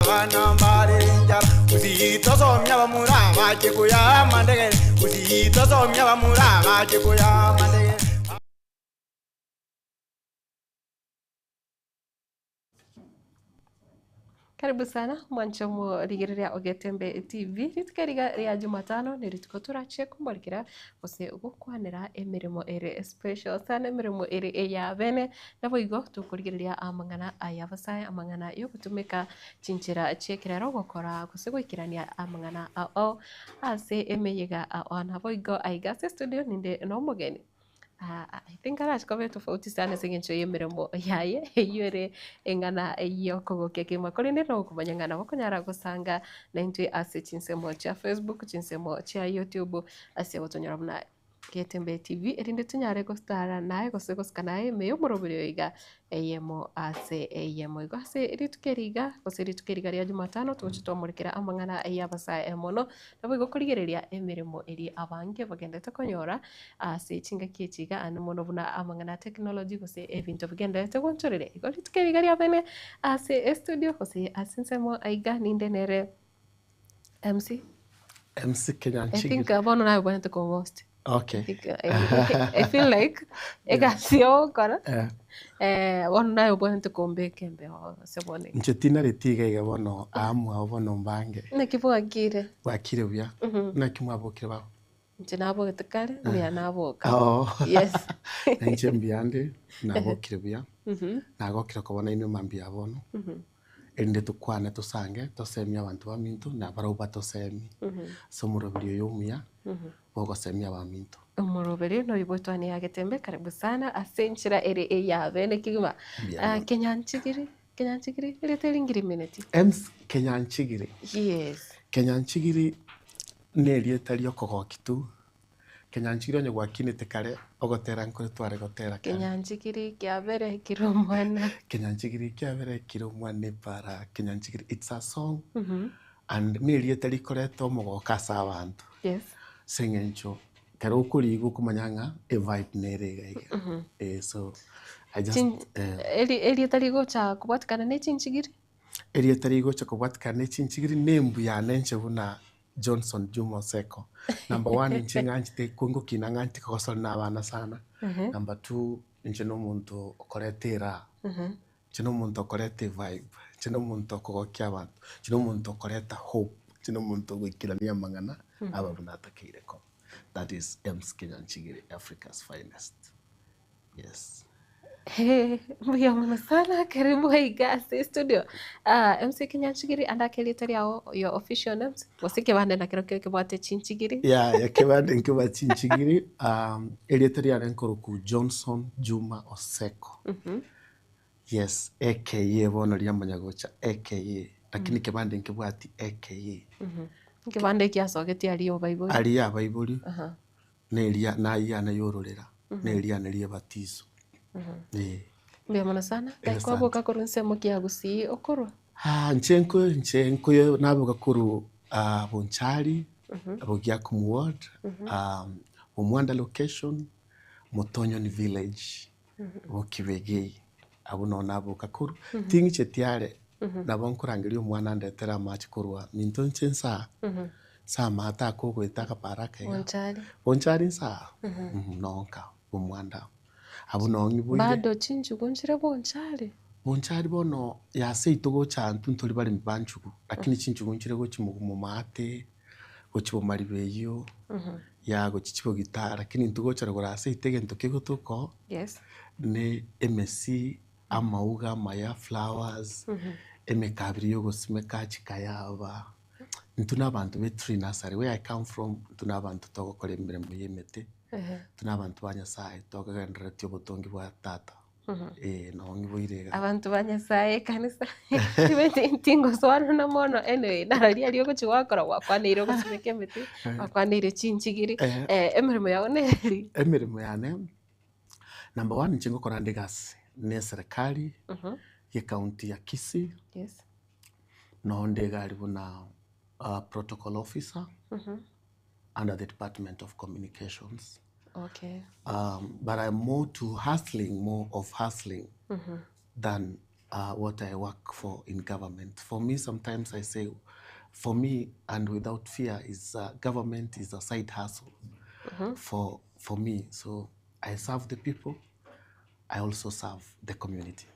Abana mbare enchara Gusii tosomie abamura bache koya amandegere Gusii tosomie abamura bache koya amandegere. Karibu sana mwanche omorigereria o Getembe TV. Rituko eri iga ria Jumatano ne rituko torache komorikera gose gokwanera emeremo ere special sana emeremo ere eya bene. Naboigo tokorigereria amang'ana aya abasae amang'ana yogotumeka chinchera chi'ekerero gokora gose goikerania amang'ana ao ase emeyega ao. Naboigo aiga ase estudio ninde nomogeni. I think arache koba etofauti sana ase eng'encho y'emeremo yaye eywo ere eng'ana y'okogokia kegima. Korende nokomanya ng'a nabo okonyara gosanga naintwe ase chinsemo chia Facebook, chinsemo chia YouTube, ase gotonyora buna Getembe TV, erinde tonyare gotara naye gose gosika naye ime y'omoroberi oyo iga eyemo ase eyemo. Igo ase rituko eri iga gose rituko eri iga ria Jumatano togocha twamorekera amang'ana y'abasae mono, Naboigo korigereria emeremo eria abange bagenderete konyora ase chingaki echi iga aande mono buna amang'ana a technology gose ebinto bigendererete gonchoreria. Igo rituko eri iga riabene ase estudio gose ase ensemo aiga ninde nere MC. MC I Kenyanchigiri. think bono naye obwenerete kohost. Okay. I feel like egasi ogokora Eh. eh, bono naye obwenerete kombeka embeo ase bono iga. Inche tinareti iga iga bono aa mwao bono mbange. Naki bwakire? Bwakire buya. Naki mwabokire baba? Inche nabogete kare, mbuya naboka. Oo. Yes. Na inche mbuya nde, nabokire buya. Nagokire kobona inwe mambia ya bono. Erinde tokwane tosange, tosemie abanto baminto, na barabwo batosemie. Ase omoroberi oyo omuya, bw'ogosemia abaminto. Omoroberi noyo bw'etwani ya Getembe, karibu sana ase enchera ere eya bene kegima. Mbuya Ah, mono. Kenyanchigiri, Kenyanchigiri, erieta eri ngirimineti. Ems Kenyanchigiri. Yes. Kenyanchigiri nerieta riokogokia tu, Kenyanchigiri onye gwakinete kare, ogotera nkore tware gotera kare. Kenyanchigiri kiabere kire omwana. Kenyanchigiri kiabere kire omwana epara, Kenyanchigiri, it's a song and nerieta rikoreta omogoko ase abanto. Yes. Ase eng'encho ekero okoriigwa okomanya ng'a evibe nere iga iga. Eh so I just Chin- eh. eri- erieta rigocha kobwatikana ne chinchigiri? Erieta rigocha kobwatikana ne chinchigiri na embu yane inche buna Johnson Juma Oseko. Number one inche ng'anchete ko ngokina ng'anchete kogosora na abana sana. Number two inche na omonto okoreta eraha. Inche na omonto okoreta evibe, inche na omonto okogokia abanto, inche na omonto okoreta hope, inche na omonto ogoikerania amang'ana aba buna atakeire koba. That is MC Kenyanchigiri, Africa's finest. Yes. Hee, mbuya mono sana, karibu aiga ase estudio. Ah, MC Kenyanchigiri ande ake erieta riago your official names gose ekebande nakerokio ekebwate chinchigiri. Yeah, ekebande nkebwa chinchigiri, um, erieta riane nkorokwa Johnson Juma Oseko. Yes, aka bono riamanya gocha aka, lakini ekebande nkebwati aka. Ekebande ekiasogetie aria obaibori. Aria abaibori, na eria nayiane yororera, na eriane ri'ebatiso. Eh. Mbuya mono sana. Ngai Asante. kwaboka korwa ensemo ki ya Gusii okorwa? Ah, inche nko inche nkoyo naboka korwa ah, Bonchari, Bogiakumu ward, ah, Bomwanda location, Motonyoni village. Bokibegei, abwo noo naboka korwa, ting'icheti are, nabo nkorangeria omwana andetere amache korwa minto inche nsaa, nse amaate akogoeta akapara aka iga. Bonchari. Bonchari nsaa, noo nka omwanda abwo noo ng'iboire. Bado chinchugu nchire bonchari? Bonchari bono ya seito gocha intwe ntori baremi ba nchugu, lakini chinchugu nchire gochia momaate. Gochia bomariba eyio, ya gochia chibogita, lakini intwe gocha rogoro ase seito egento kegotoka oo, Yes. ne emesi, amauga amaya, flowers, emekabiri ya ogosimeka chikayaba, intwe na abanto be tree nursery, where I come from, intwe na abanto togokora emeremo ya emete, intwe na abanto ba Nyasaye tokogendereretie obotongi bwa tata. Eh, nabo ngiboire iga. Abanto ba Nyasaye ekanisa timanyeti tingosoanana mono anyway nararia aria ogochia gwakora gwakwaneire ogosimeka emete, gwakwaneire chinchigiri, Eh. eh, emeremo yago neri? Emeremo yane, number one inche ngokora nde egasi na eserekari ya ecounty ya Kisii, Yes. nonde nde iga aria buna protocol officer under the department of communications. Okay. But I'm more to hustling, more of hustling than. what I work for in government. For me sometimes I say for me and without fear is government is a side hustle for for me so I serve the people I also serve the community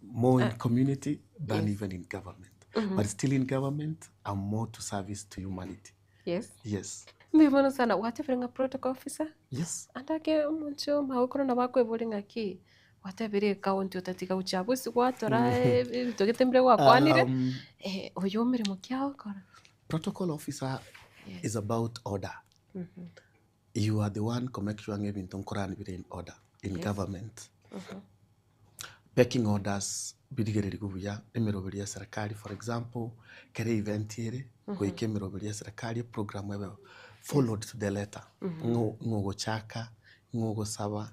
more in community than even in government but still in government I'm more to service to humanity Yes. yes. Mbuya mono sana, gwatebire ng'a protocol officer? Yes. Ande ake omonche omagokoro nabo akoeboria ng'aki, gwatebire ekaunti otatiga gochia abwo ase gwatora ebinto gete mbire gwakwanire, oyo emeremo ki agokora? Protocol officer is about order. You are the one ko make sure ng'a ebinto nkorani bire in order in government. Pecking orders birigererigwe buya, emeroberi ya serikali for example, kera event ere, goika emeroberi ya serikali eprogram ebe followed to the letter. Ng'o ng'o ogochaka, ng'o ogosaba,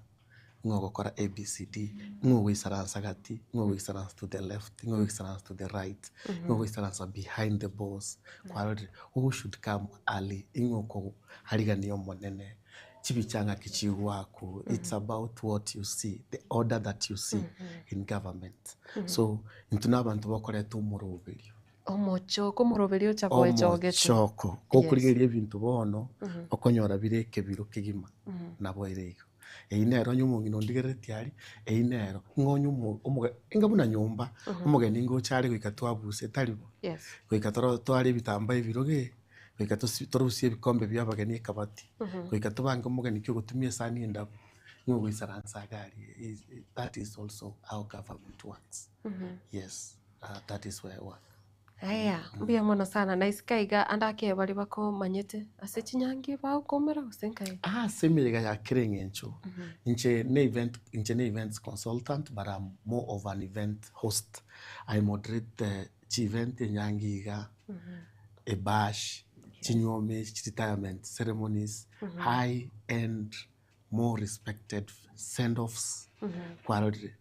ng'o ogokora ABCD, ng'o ogoisaransa gati, ng'o ogoisaransa to the left, ng'o ogoisaransa to the right, ng'o ogoisaransa behind the boss, kwarorire, who should come early, ing'o okoarigania omonene, chibicha ng'aki chigwakwo, it's about what you see, the order that you see in government. So, intwe na abanto bakoreta omoroberio. Omochoko, omoroberio ocha goechogete. Omochoko, gokorigereria ebinto bono, okonyora bire ekebiro kegima, nabo ere igo. Eyio nero onye omong'ina ondigereretie aria, eyio nero, ng'a onye omo omoge enga buna nyomba, omogeni ngocha are goika twabuse, tari bo? Yes. Goika toro tware ebitambaa ebiroge, goika tosi torusie ebikombe bia abageni ekabati, goika tobange omogeni ki ogotumia esani endabu, ng'a ogoisaransa iga aria, is that is also how government works, yes. That is where I work. Aya, mbuya mono sana. Na isiko aiga ande ake baria bakomanyete ase chinyangi bagokomera gose nkai? Ase emeyega ya kera eng'encho, inche ne event, inche ne events consultant but I'm more of an event host. I moderate the chi event enyangi iga, a bash, chinyuomi, retirement ceremonies, high end more respected send offs kwarorire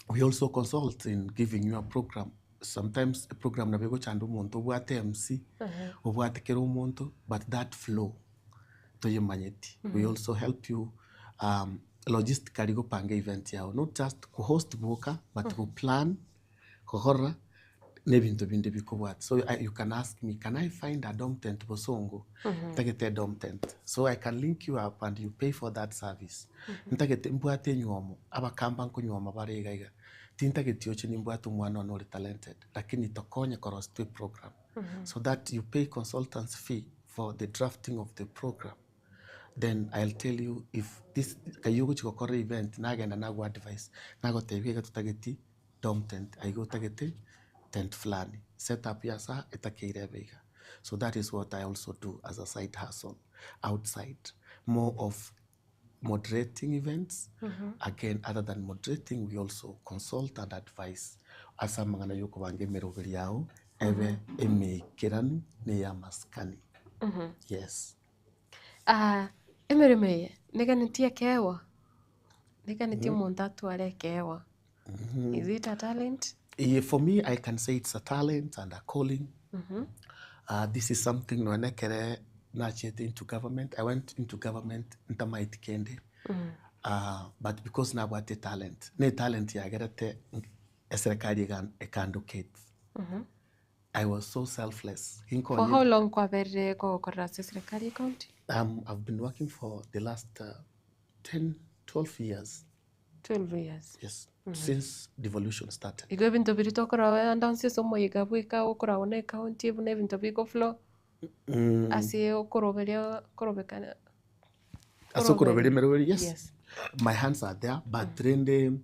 we also consult in giving you a program sometimes eprogram nabo egochanda omonto obwate MC obwate kera omonto but that flow toyemanyeti we also help you logistically gopanga event yago not just kohost boka but goplan Kogorora nebinto binde bikobwata so you can ask me can I find a dome tent bosongo ntagete edome tent so I can link you up and you pay for that service ntagete mbwate enywomo abakamba nkonywoma bare iga iga tintageti oche nimbwate omwana one ore talented lakini tokonye korosia twe program so that you pay consultants fee for the drafting of the program. Then I'll tell you if this kaywo ogochi gokora event nagenda nago advise nagotebia iga totageti dome tent aiga otagete tent fulani set up ya ase aa etakeire ebe iga. So that is what I also do as a side hustle outside more of moderating events again other than moderating we also consult and advise ase amang'ana ya okobanga emeroberi yago ebe emeikeranu na eya amasikani yes. Emeremo eye neganetie ekeegwa, neganetie omonto atware ekeegwa. Is it a talent? Eye for me I can say it's a talent and a calling. This is something nonya na ekere nachete into government, I went into government ntamaeti kende but because nabwate etalent, na etalent yagerete eserekari ega ekandocate. I was so selfless. For how long kwaberire kogokorera ase eserekari ye county? I've been working for the last 10, 12 years. 12 years. Yes, since devolution started. Igo ebinto biria tokorora ande onsi ase omoyega bweka okoragwa na ecounty buna ebinto bigo flow ase okoroberia korobekana Ase okoroberia emeroberi, yes. Yes. My hands are there, but rende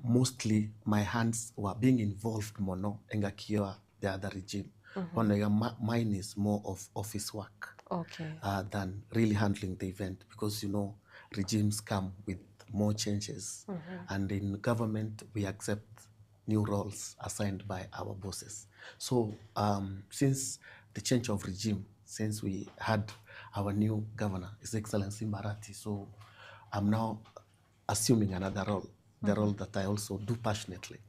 mostly my hands were being involved mono engaki ya the other regime. Bono iga mine is more of office work Okay. than really handling the event because you know regimes come with more changes and in government we accept new roles assigned by our bosses. So since the change of regime, since we had our new governor, His Excellency Mbarati, so I'm now assuming another role, the role that I also do passionately,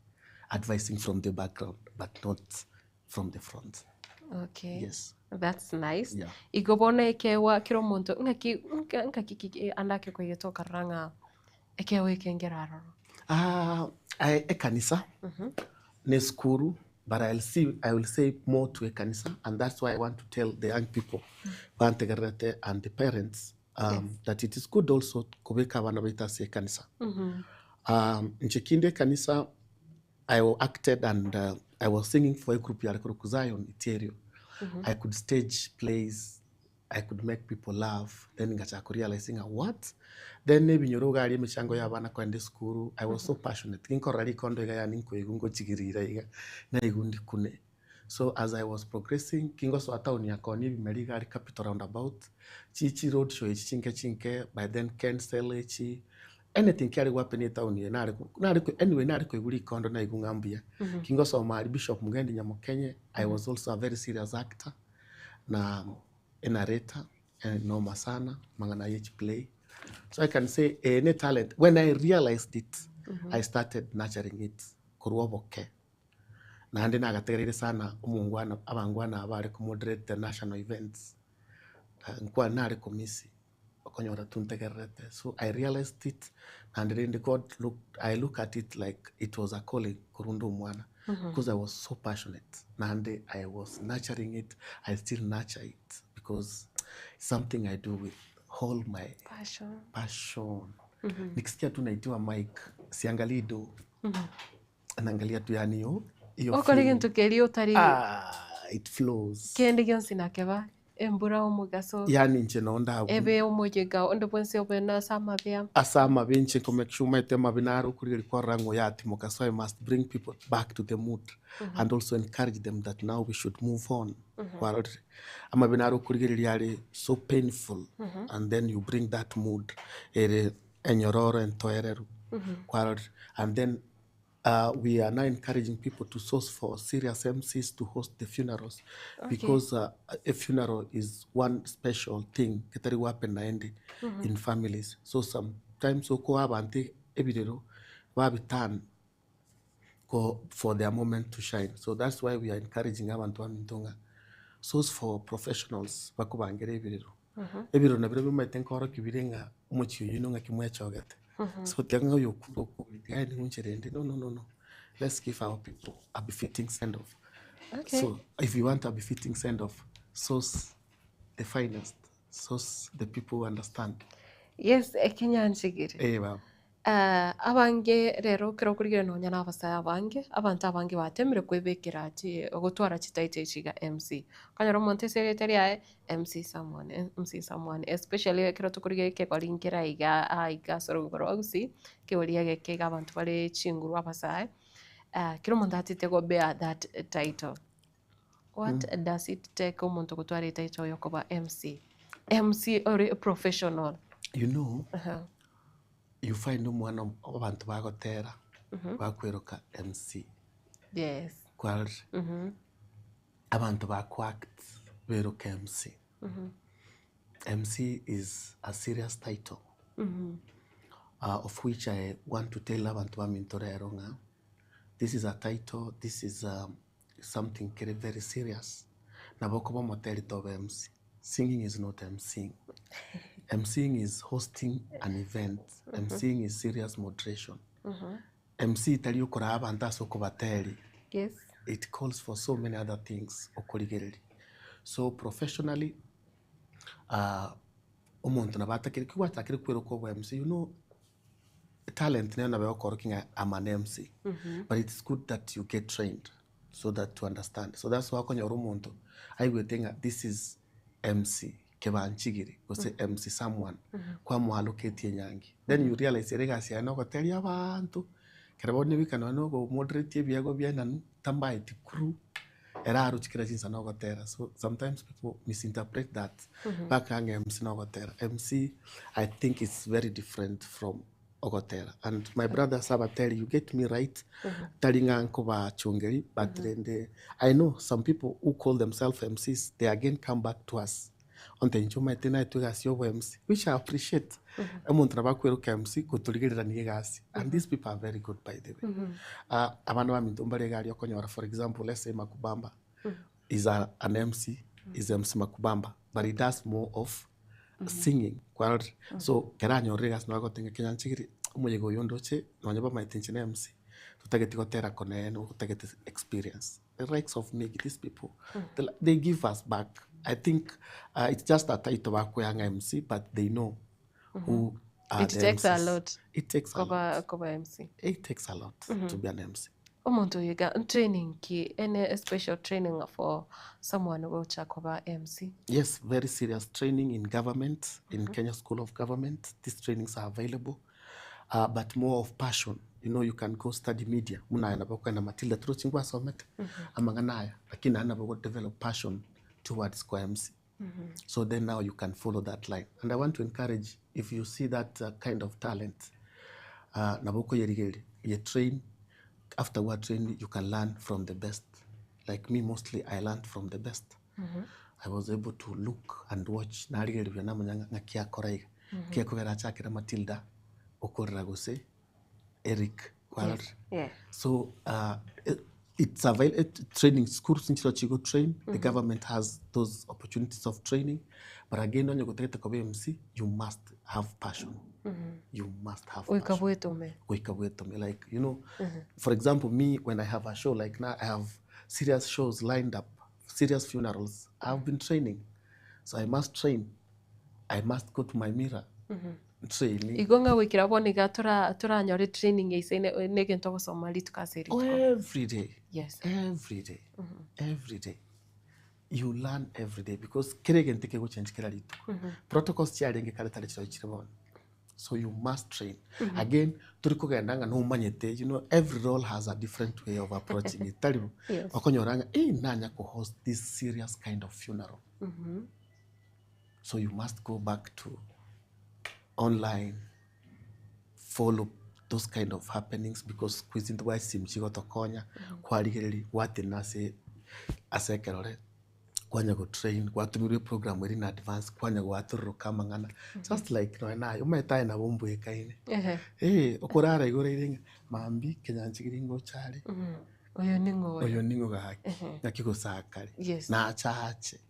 advising from the background, but not from the front. Okay. Yes. That's nice. Yeah. Igo bono ekeegwa kera omonto ng'aki ng'aki ki ande ake koigete okarora ng'a ekeegwa eke nkere aroro? Ah, Aye ekanisa na esukuru but I'll see, I will say more to ekanisa and that's why I want to tell the young people bantegererete and the parents um, that it is good also kobeka abana baito ase ekanisa. Um, inche kinde ekanisa I acted and uh, I was singing for a group yare korokwa Zion Iterio. I could stage plays I could make people laugh then ngachaka ko realize ng'a what? Then ebinyoro iga aria emechango ya abana kogenda esukuru, I was so passionate, ginkorora rikondo iga yaani nkoigwa ngochigirira iga, naigwa ndikune. So as I was progressing, kingosoa town ya koonia ebimeri iga aria capital roundabout, chi chi road show echi chinke chinke, by then Kencell echi, anything kiare gohappen etown eye nare nare anyway nare koigwa rikondo naigwa ng'a mbuya. Kingosoma aria Bishop Mugendi Nyamokenye, I was also a very serious actor. na enarrator noma sana amang'ana aye chiplay so I can say eye ne talent when I realized it I started nurturing it korwa oboke naende nagategereire sana omongwana abangwana aba bare ko moderate the national events nkwana nare komisi okonyora tu ntegererete so I realized it naende rende God look I look at it like it was a calling korwa nde omwana because I was so passionate naende I was nurturing it I still nurture it because it's something I do with all my Passion. passion nikisikia tu naitiwa mic siangalii do naangalia tu yani hiyo hiyo Okore feeling. gento keria otari ah, it flows kende gionsi nakeba embura omogaso yani inche nonde abwo ebe omoyega onde bwensi obe nase amabea. Ase amabe inche nko make sure omanyete amabe naro okorigereria kwarora ng'a oyo atimoka so I must bring people back to the mood and also encourage them that now we should move on kwarorire. Amabe naro okorigereria are so painful and then you bring that mood ere enyororo entoereru kwarorire and then We are now encouraging people to source for serious MCs to host the funerals because a funeral is one special thing getari go happen naende in families. So sometimes okoa abanto ebirero babiturn ko for their moment to shine. So that's why we are encouraging abanto baminto ng'a source for professionals bakobangera ebirero. Ebirero nabirobio omanyete nkorokia bire ng'a omochie oyio inwe ng'aki mwechogete. So tiga ng'a oyo okure okure tiga aye nigo inche rende no no no no let's give our people a befitting send off. Okay. So if you want a befitting send off, source the finest, source the people who understand. Yes, ekenyanchigiri. Eh baba. Abange rero ekero okorigereria nonya na abasae abange, abanto abange batemire kwebekera chi gotwara chititle echi iga MC. Okonyora omonto ase erieta riaye, MC someone, MC someone, especially ekero tokorigereria ekegori nkere aiga aiga ase orogoro rwa gusii, ekegori egeke iga abanto bare chinguru abasae, kera omonto atete go bear that title. What does it take omonto gotwara etitle ya okoba MC? MC ore professional. You know, you find omwana abanto bagotera, bakweroka MC. Yes. Kwarorire? Abanto bakoact, beroka MC. MC is a serious title, of which I want to tell abanto baminto rero ng'a this is a title, this is something kere very serious. Nabo okoba omoteri tobe MC. Singing is not MCing. MCing is hosting an event. MCing is serious moderation. MC tari okoraa abanto ase okobateria. Yes. It calls for so many other things okorigereria. So professionally, omonto nabo atakire, ki gwachakire kweroka obo MC, you know, talent nero nabo egokorokia ng'a I'm an MC. But it's good that you get trained so that to understand. So that's why okonyora omonto aigwete ng'a this is MC Kebanchigiri gose MC someone, kwamoaloketie enyangi. Then you realize ere egasi yaye nogoteria abanto, ekero bono ebika nonya na ogomoderate ebiegwa biaenanwa, tambaeti crew, ere aroche kera chinsa nogotera. So sometimes people misinterpret that, bakanga ng'a MC nogotera. MC I think it's very different from ogotera. And my brothers abateri you get me right, tari ng'a nkobachongeri but rende I know some people who call themselves MCs they again come back to us onte inche omanyete naetwe egasi ya obo MC which I appreciate. Omonto nabo akweroka MC gotorigererania egasi and these people are very good by the way. Abana baminto mbare iga aria okonyora for example let's say Makubamba is a an MC, is MC Makubamba but he does more of singing kwarorire. So ekero anyorire egasi nabo agoteba ng'a Kenyanchigiri omoyega oyo ndoche nonye bamaete inche na MC. Totageti gotera konene, otagete experience. The likes of Miggy, these people, they, they give us back. I think it's just a title bakoea ng'a MC, but they know who are It the takes a MCs. lot It takes a lot. koba koba MC. It takes a lot to be an MC. Omonto oyo iga training ki any special training for someone gocha koba MC? Yes, very serious training in government, in Kenya School of Government. These trainings are available, but more of passion. You know, you can go study media. Muna aye nabo okogenda Matilda torochi ngwasomete amang'ana aya, lakini naende nabo ogo develop passion towards ko MC. So then now you can follow that line. And I want to encourage, if you see that kind of talent, nabo okoyerigereria, ye train, after gwa train you can learn from the best. Like me mostly I learned from the best. I was able to look and watch, narigereria buya namanya ng'a ng'aki akora iga. Gekogera achakera Matilda okorera gose Eric kwarorire. Yeah. So it's avail training schools nchiro chigo train, the government has those opportunities of training, but again onye gotagete koba MC, you must have passion. You must have Goika passion. bwetome. Goika bwetome. Like, you know, for example, me, when I have a show, like now I have serious shows lined up, serious funerals, I've been training. So I must train. I must go to my mirror. Training. Igo ng'a goikera bono iga tora toranyore training eisaine na egento ogosoma rituko ase rituko. Every day. Yes. Every day. Every day. You learn every day because kera egento kegochange kera rituko. Protocols chiarenge kare tari chirochio chire bono. So you must train. Again, tori kogenda ng'a nomanyete, you know, every role has a different way of approaching it. Tari bo, Yes. okonyora ng'a eh, nanya ko-host this serious kind of funeral. So you must go back to online, follow those kind of happenings because kwizinto bwa chisimi chigotokonya, kwarigereria gwatenena ase ase ekerore, kwanya go train, gwatumirwa eprogram ere in advance, kwanya goatororoka amang'ana, just like nonye naye, omanyete aye nabo mbwekaine. Ehe. Eh, okorara igoro ere ng'a mambia ekenyancha keria ngocha are. Oyo ning'o oyo? Oyo ning'o gaki, ng'aki gose akare, Yes. nache ache,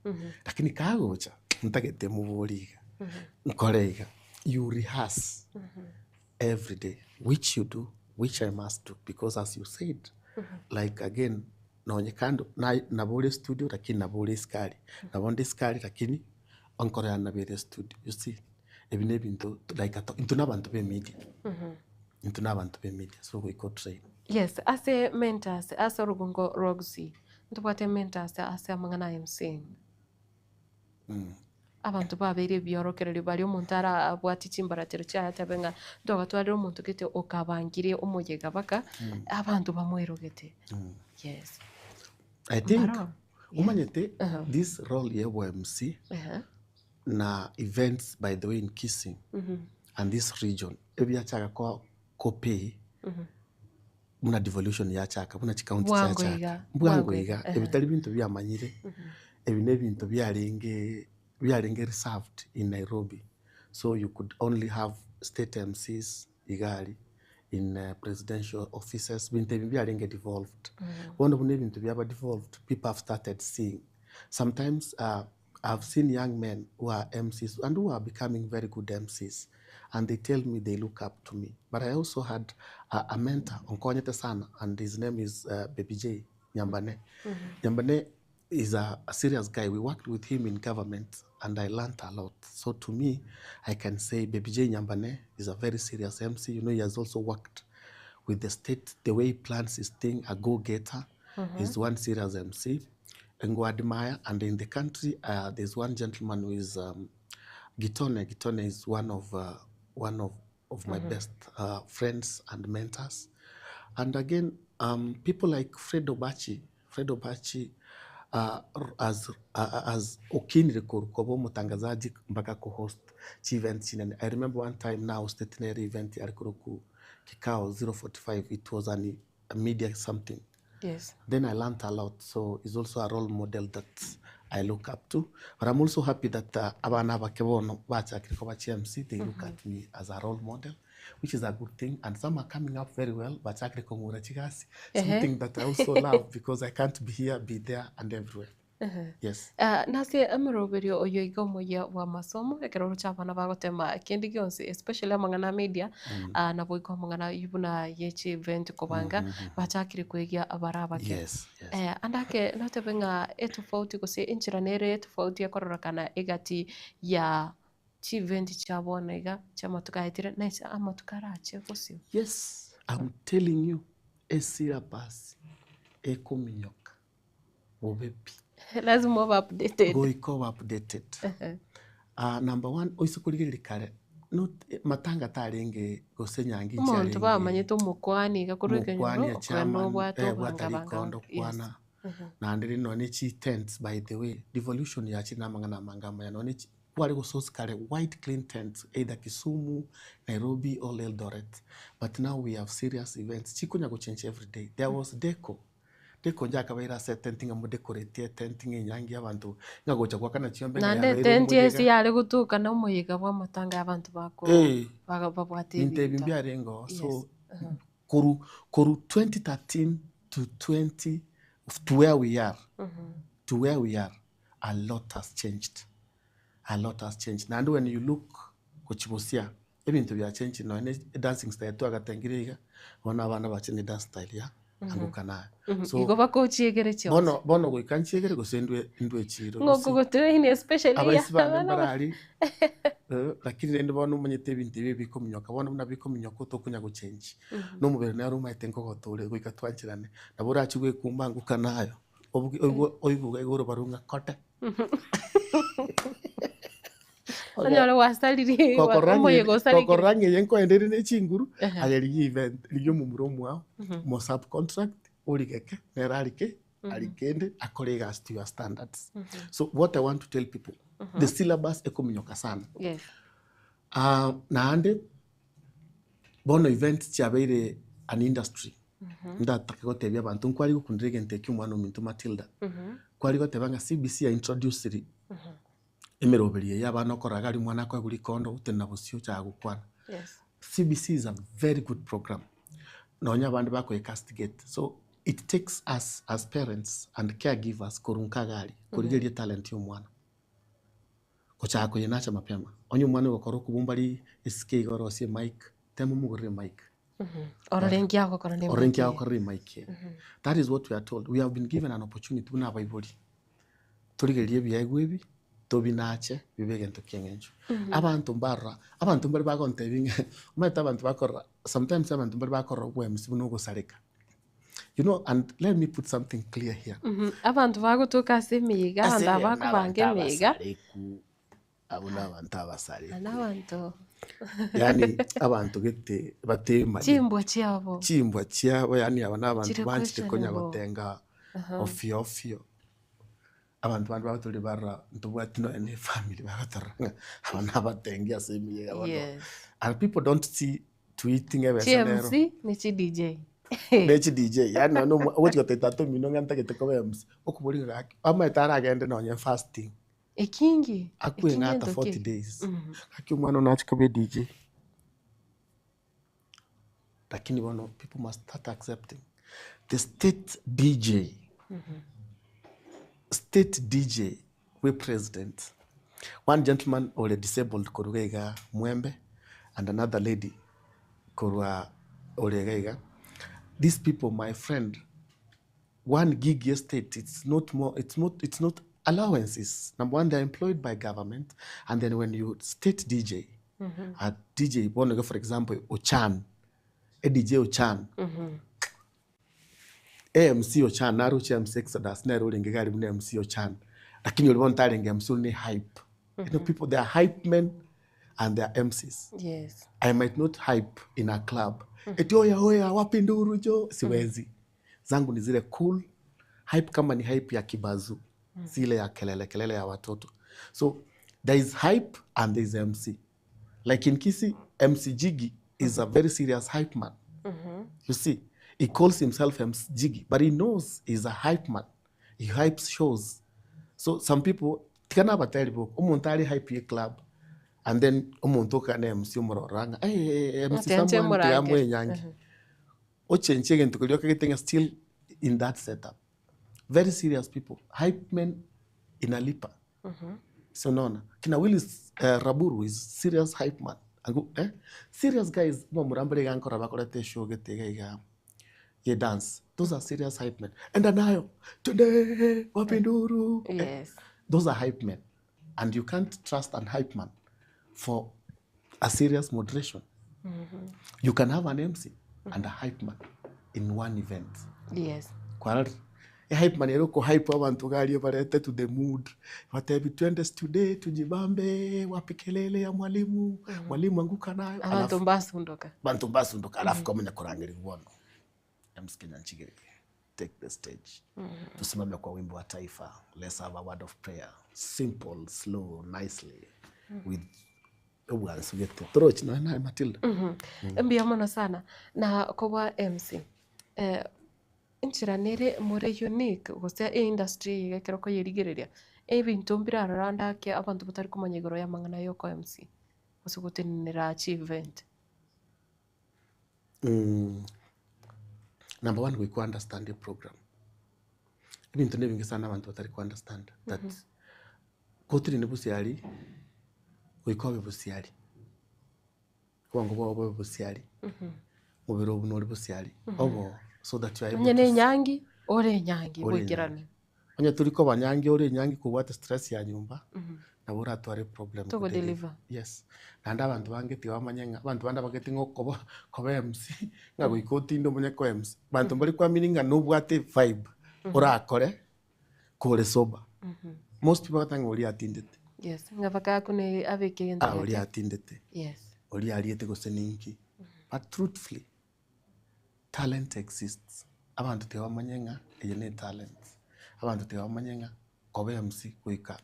lakini kagocha, ntagete mobori iga, nkore iga, you rehearse every day, which you do, which I must do, because as you said, like again, nonye kando, na nabo ore studio lakini nabo ore isiko aria, nabo nde isiko aria lakini enkoro yane nabo ere studio, you see, ebi na ebinto like intwe na abanto ba emedia, intwe na abanto ba emedia, so goika otrain. Yes, ase mentors, ase orogongo rwa Gusii, ntobwate mentors ase amang'ana aya MC. Abanto babeire ebiorokererio baria omonto arabwati chimbaratero chiaye atebe ng'a ntogatwarire omonto gete okabangire omoyega baka abanto bamwerogete. Yes. I think Mbaro. omanyete this role ya obo MC Ehe. na events by the way in Kisii and this region ebiachaka ko ko pay buna devolution yachaka buna chicounty Bwango chiachaka iga, bwango bwango iga iga, ebi tari binto biamanyire ebi na ebinto biarenge biarenge reserved in Nairobi so you could only have state MCs iga aria in presidential offices binto ebi mbiarenge devolved bono buna ebinto biaba devolved people have started seeing sometimes I've seen young men who are MCs and who are becoming very good MCs and they tell me they look up to me but I also had a mentor onkonyete sana and his name is Baby J Nyambane. Nyambane is a serious guy. We worked with him in government and I learned a lot. So to me, I can say Baby J Nyambane is a very serious MC. You know, he has also worked with the state, the way he plans his thing, a go-getter. He's one serious MC. And admire. And in the country, there's one gentleman who is Gitone. Gitone is one of my best friends and mentors. And again, people like Fred Obachi. Fred Obachi as okinire koba omotangazaji mpaka co-host chi event chinene. I remember one time now stationary event yarikuruku kikao 045. It was an, a media something. Yes. Then I learned a lot. So he's also a role model that I look up to. But I'm also happy that abana bake bono bachakire koba chi MC, they look at me as a role model, which is a good thing. And some are coming up very well, bachakire kong'ura chigasi, something that I also love because I can't be here, be there, and everywhere. Yes. Nase emeroberio oyo iga omoyia bw'amasomo, ekero oroche abana bagotema kende gionsi especially amang'ana a media, naboigo amang'ana ayio buna ye chievent kobanga, bachakire kwegia abare abake. Yes, yes. Ande ake notebe ng'a etofauti gose enchera nere etofauti ekororekana egati ya chievent chia bono iga chi'amatuko aetire na ase amatuko arache bosio. Yes, I'm telling you, esyllabus ekominyoka. bobe pi. Lazima obe updated. Goika obe updated. Ah, number one, oise korigereria kare, not matanga tarenge gose nyangi Omonto nchiarenge bamanyete omokwani iga korwa ekenyoro, mokwani okogenda echairman, obwate eh, bwata obanga banga rikondo yes. kwana, naende rende nonye ne chitents by the way, devolution yachire na amang'ana amange amaya, nonye chi kware gosource kare white clean tents either Kisumu, Nairobi or Eldoret, but now we have serious events chikonya gochencha everyday, there was deco. Rikonja akabaira ase etenti ng'a modekoretie etenti ng'a enyangi y'abanto ng'a gocha goakana chiombe ng'a Naende yabeire etenti ase omoyega. yare gotoka na omoyega bw'amatanga y'abanto bako Eh, baga babwate ebinto ebi ebinto. mbiarenge oo. Yes. So korwa korwa 2013 to 20 to where we are, to where we are, a lot has changed, a lot has changed. Naende when you look gochia bosia, Ebinto biachenchire nonya ne edancing style twagatengire iga, bono abana bachire ne dance style ya anguka naye. So Igo bakochiegere chionsi. bono bono goika nchiegere gose ndwe ndwe echiro Ng'o gose okogotrain especially ya abaisi bande abana ba mbarari eh, lakini rende bono omanyete ebinto ebi ebikominyoka bono buna bikominyoka otokonya gochenji. Na omobere nere omaete nkogotore goika twancherane, nabo orachie goekumba anguka nayo, obuge oigwe oigwe iga orobaru ng'a kote. Onyore gwasaririe Gokorora ng'a omoyega osarigire. gokorora ng'a eye nkoenda ere ne chinguru, Ehe. aye rigia event, rigia omomura omwao, mo subcontract, origeke, nere arike, arikende, akore egasi to your standards. So what I want to tell people, the syllabus ekominyoka sana. Yes. Ah, naende, bono events chiabeire an industry, ndatake gotebia abanto, nkware gokundera egento ekio omwana ominto Matilda, kware goteba ng'a CBC ya introduciri emeroberio eye abana okorora iga aria omwana akoegwa rikondo otenena bosio ochaka gokwana. CBC is a very good program nonya abande bakoe castigate so it takes us as parents and caregivers korwa nka iga aria korigereria etalent ya omwana gochaka koyenacha mapema. Onye omwana ogokora okobumba ri esike iga orosie emic, tema omogorere emic. Orore nki agokora ne Orore nki emic eye. agokora emic eye. That is what we are told. We have been given an opportunity buna abaibori, torigererie ebiegwa ebi, tobinache bibe egento ki'eng'encho. Abanto mbarora, abanto mbare bagontebia ng'a omanyete abanto bakorora, sometimes abanto mbare bakorora obwemisi buna ogosareka. You know and let me put something clear here. Abanto bagotoka ase emeyega, Ase abanto aba bakobanga nabanto emeyega. abasareku, abwo nabanto abasareku. Aa nabanto. Yaani abanto gete batemanye. Chimbwa chiabo. Chimbwa chiabo yaani aba nabanto Chire banchete konya questionable. gotenga ofio ofio. Abanto bande bagotoria barora ntobwati nonya na efamiri bagotorora ng'a aba nabatengi ase emeyega bono. Yes. And people don't see tweeting ebesa nero. Chi MC ne chi DJ. Ne chi DJ yaani nonya omo ogochi gotebia tata omino ng'a ntagete koba MC, okoboria ng'a gaki amaete aragende nonya fasting. Ekingi, Akwe ekingi ng'ata gento 40 ki? days. Gaki omwana one ache koba edj. Lakini bono people must start accepting the state DJ, state DJ bwe president, one gentleman ore disabled korwa iga iga Mwembe and another lady korwa ore iga iga, these people my friend, one gig ye state it's not more it's not it's not allowances, number one they are employed by government and then when you state DJ, a DJ bono iga for example Ochan, e DJ Ochan, MC Ochan naroche MC Exodus nere orenge iga aria buna MC Ochan, lakini oria bono tarenge MC oria ne hype, you know people they are hype men and they are MCs. Yes. I might not hype in a club eti oya oya wapi nduru jo siwezi zangu ni zile cool hype kama ni hype ya kibazu si ile ya kelele kelele ya watoto so there is hype and there is MC like in Kisii MC Jiggy is a very serious hype man you see he calls himself MC Jiggy but he knows he's a hype man he hypes shows so some people tiga nabateri boka omonto are hype ye club and then omonto okana MC omorora ng'a eh, eh, MC Ati anche someone tiga morange. mwenyange ochenchie egento keria okagete ng'a still in that setup. Very serious people. Hype men inalipa. Si unaona? Kina Willis Raburu is serious hype man. Angu, eh? Serious guys, momura mbare iga nkora bakorete eshow gete iga iga ye dance. Those are serious hype men. Enda nayo. Twende wapi nduru. Eh, Yes. Those are hype men. And you can't trust an hype man for a serious moderation. You can have an MC and a hype man in one event. Yes. Kwarorire? E hype man ere oko hype abanto iga aria barete to the mood, batebi twende today tujibambe, wapi kelele ya mwalimu, mwalimu anguka nayo, Abanto alafu mbasundoka. abanto mbasundoka alafu kwamanya korangeria bono. MC Kenya Nchigiri, take the stage. Tusimame kwa wimbo wa taifa. Let's have a word of prayer. Simple, slow, nicely. With obwansu gete. Torochi nonya naye Matilda. Mbuya mono sana na kobua MC eh, enchera nere more unique gose eindustry eye iga ekero okoyerigereria, ebinto mbire aroro ande ake abanto batari komanya igoro y'amang'ana ya oko MC, gose gotenenera chievent. Number one goika o understand eprogram. Ebinto na ebinge sana abanto batari ko understand that kotiri ne bosiari, goika obe bosiari, obongo bwao bobe bosiari, omobere obo nore bosiari, obo so that you are able Onye to na enyangi, ore enyangi Ore boikeranu. Onye tori koba nyangi ore enyangi kobwate stress ya nyomba, nabo oratware eproblem Togo kodeliver. deliver. Yes. Naende abanto bange tiga bamanye ng'a abanto bande abagete ng'a okoba koba MC, ng'a goika otinde omanye koba MC. Banto mbari koamini ng'a nobwate evibe orakore kore sober. Most people bagoteba ng'a oria atindete. Yes, ng'a mpaka akune abeke egento Ah, oria gete. atindete. Yes. Oria ariete gose ninki. But truthfully, Talent exists, abanto tiga bamanye ng'a eye ne etalent, abanto tiga bamanye ng'a koba MC goika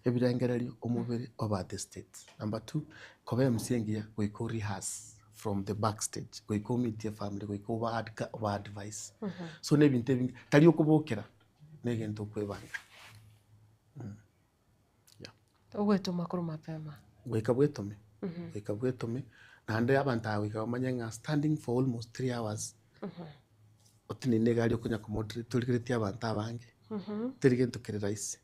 ebirengererio omobere obe at the state. Number two, koba MC engiya goika o rehearse from the back stage, goika o meet efamiri, goika oba adka oba advise. So na ebinto ebinge, tari okobokera, na egento okoebanga yeah. Ogwetoma korwa mapema. Goika bwetome, goika bwetome, naende abanto aba goika bamanye ng'a standing for almost 3 hours, otenene egari okonya komoderate torigeretie abanto abange, teri gento kere rahisi.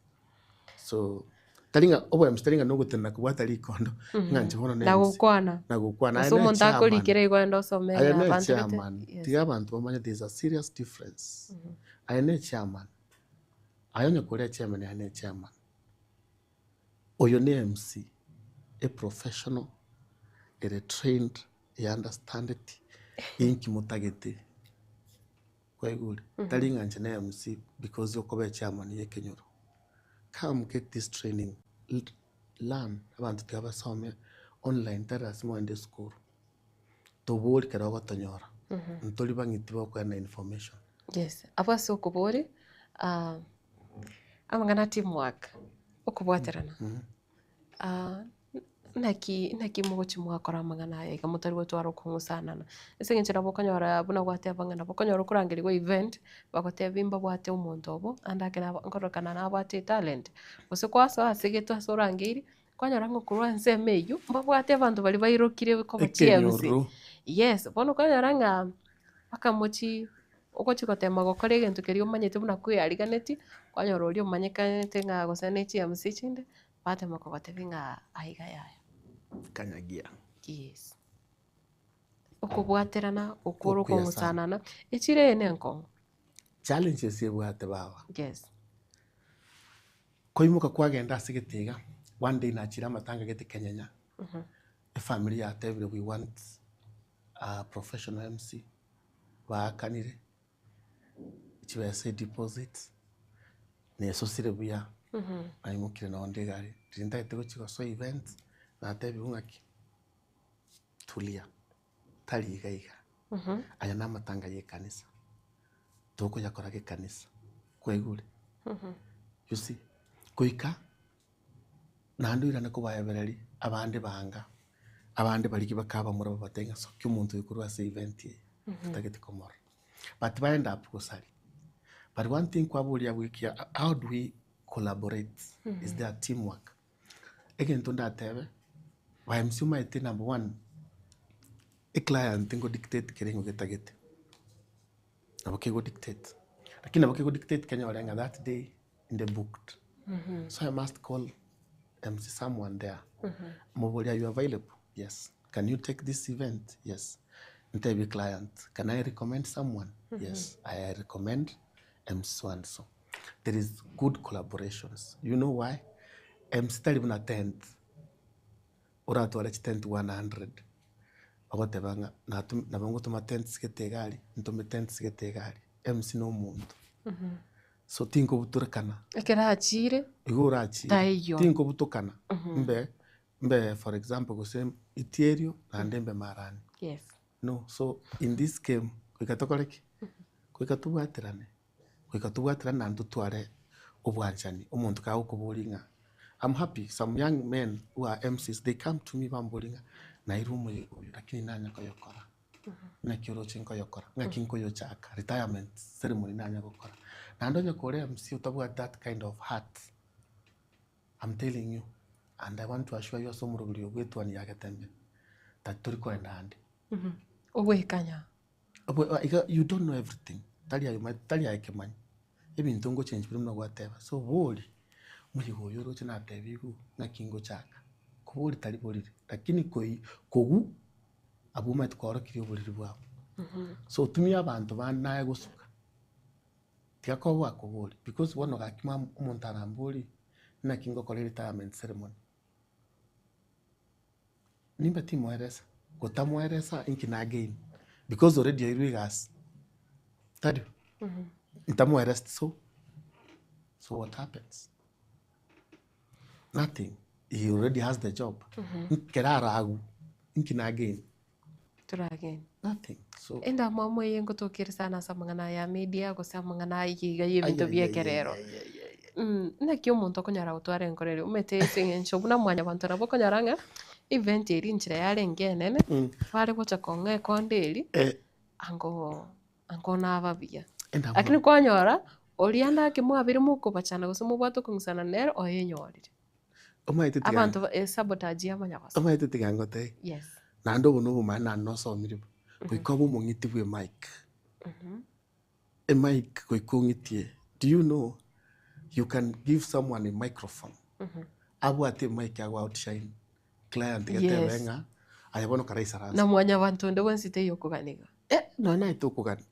So, tari ng'a oboyamsi tari ng'a nogotenena kobwata rikondo, ng'a inche bono Na ne MC. gokwana. Na gokwana, aye Gose ne omonto chairman. akorikera igo aende osome Aye ng'a ne abanto gete. chairman, Yes. tiga abanto bamanye there is a serious difference. Aye ne chairman, aye onye kore chairman aye ne chairman. Oyo ne MC, a professional, ere trained, e understandeti inki motagete, kwaigure? Tari ng'a inche ne MC because okoba echairman ya ekenyoro. Come get this training, learn, abanto tiga basome online tari lasima ogende esukuru, tobori ekero ogotonyora, ntori bang'iti bagokoena information. Yes, abwo ase okobori, amang'ana a team work, okobwaterana, naki naki mogochia mwakora amang'ana aya iga motari gotwara okong'usanana? Ase eng'encho nabo okonyora buna gwateba ng'a nabo okonyora okorangerigwa event, bagotebia mbabwate omonto obo, ande ake nabo nkorokana nabwate etalent, gose kwasoa ase egento ase orangeiri, kwanyora ng'a korwa ensemo eywo, mbabwate abanto baria bairokire koba chiMC. Ekenyoro. Yes, bono okonyora ng'a mpaka mochie ogochia gotema gokora egento keria omanyete buna kweyariganetie, kwanyora oria omanyekanete ng'a gose ne chiMC chinde, batema kogotebia ng'a aiga yaya. Kanyagia. Yes. Okobwaterana, okore Okuya sana. okong'usanana, echiro eye nenkong'u. Challenges ebwate baba. Yes. Koimoka kwagenda ase gete iga, one day nachire amatanga gete kenyenya, efamiri yatebire we want a professional MC, baakanire, chibesa edeposit, nesosire buya, naimokire nonde egari, riria ntagete gochia gosoa event, natebiwa ng'aki, tulia, tari iga iga, aya na amatanga ya ekanisa, tokoyakora gekanisa, kwaigure? You see, goika naende oirane kobaebereria abande banga, abande barigie bakabamura babatebie ng'a sokia omonto oyo korwa ase event eye, totagete komorora. But ba end up gosaria. But one thing kwaboria abwo ekiya, how do we collaborate, is there team work? Egento ndatebe, ba MC omanyete number one, eclient ngo dictate kere ng'o getagete, nabo kego dictate. Lakini nabo kego dictate kenyore ng'a that day inde booked. So I must call MC someone there, moborie are you available? Yes. Can you take this event? Yes. Ntebie client, can I recommend someone? Yes, I recommend MC so and so. There is good collaborations. You know why? MC tari buna tent, oratware chitent 100, ogoteba ng'a nato nabo ngotoma tents gete iga aria, ntome tents gete iga aria. MC na omonto. So tinkobutorekana. Ekero achiire, Igo orachire, taiyo. tinkobutokana, mbe mbe for example gose Itierio naende mbe Marani. Yes. No, so in this game goika tokore ki? Goika tobwaterane, goika tobwaterane naende totware obwanchani, omonto kagokoboria ng'a I'm happy some young men who are MCs they come to me bamboria ng'a nairwe omoyega oyo lakini nanya koyokora, naki oroche nkoyokora, ng'aki nkoyochaka, retirement ceremony nanya gokora. Naende onye kore MC otabwati that kind of heart, I'm telling you and I want to assure you ase omoroberi oyo bw'etuani ya Getembe, tari tori koenda ande. Ogwekanya. Obwe iga you don't know everything, tari aye omanyete, tari aye kemanyi, ebinto ngochengi bire buna gwateba. So bori, moyega oyo oroche natebigwe ng'aki ngochaka, kobori tari boriri, lakini koi koguu abwo omanyete kwaorokirie oboriri bwabo. So tumia abanto bande naye gosuka, tiga koba akobori because bono gaki mwa omonto arambori naki ngokora eretirement ceremony. Nimbe timoeresa, gotamoeresa inki na gain because already oirwe egasi, tari? Ntamoereseti so, so what happens? Nothing, he already has the job, nkere aragwe, inki na gain? Toragende. Nothing, so. Endamwamu eye ngotokere sana ase amang'ana aya ya media gose amang'ana aya iga ya ebinto bia ekerero. Naki omonto okonyara gotwara enkoro eria omanyete ase eng'encho buna mwanyabanto nabo okonyora ng'a event eria enchera yarenge enene, bare gocha kong'a ekonda eria, ango ango naba buya. Lakini kwanyora, oria naki mwabire mokobachana gose mobwate okong'usana nere oyenyorire. Omanyete tiga Abanto ba esabotage yamanya gosoa. Omanyete tiga ngotebie. Yes. Naende obo nobomani naende nosomire bo. Goika obe omong'iti bwa emic. Emic goika ong'itie. Do you know you can give someone a microphone, abwate emic ago outshine client getebe Yes. ng'a aye bono karaisaranse. Na mwanyabanto onde bwensi taiyo okogania. Eh, nonya naye tokogania.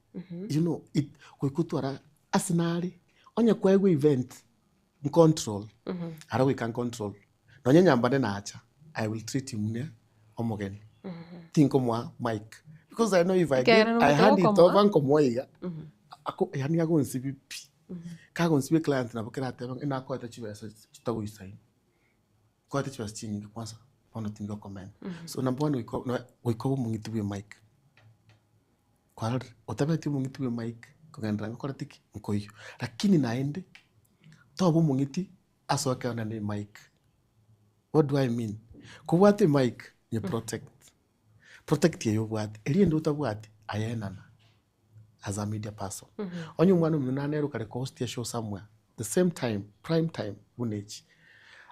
You know, it goika otwara ase nare, onye kwaegwa event, ncontrol, ara goika ncontrol, nonya nyambane nacha, I will treat him buna omogeni, tinkomoa mic, because I know if I give, Ekiagera I nomanyete hand it gokomoa. over nkomoa iga, ako yaani agonsibia pi, kagonsibia eclient nabo keratebe ng'a nakoete chibesa chitagoisaini, nkoete chibesa chinyinge kwanza bono tingokomenta. So number one goika noe goika obe omong'iti bwa emic. Kwarorire, otabeti omong'iti bwa emic kogenderera ngokoreti ki? Nkoiywa. Lakini naende, toba omong'iti ase okeona na emic. What do I mean? Kobwate emic, nye protect. Protect eye obwate, eria ende otabwati, aye enana as a media person. Onye omwana omino nane ere okare kohost eshow somewhere, the same time, prime time buna echi,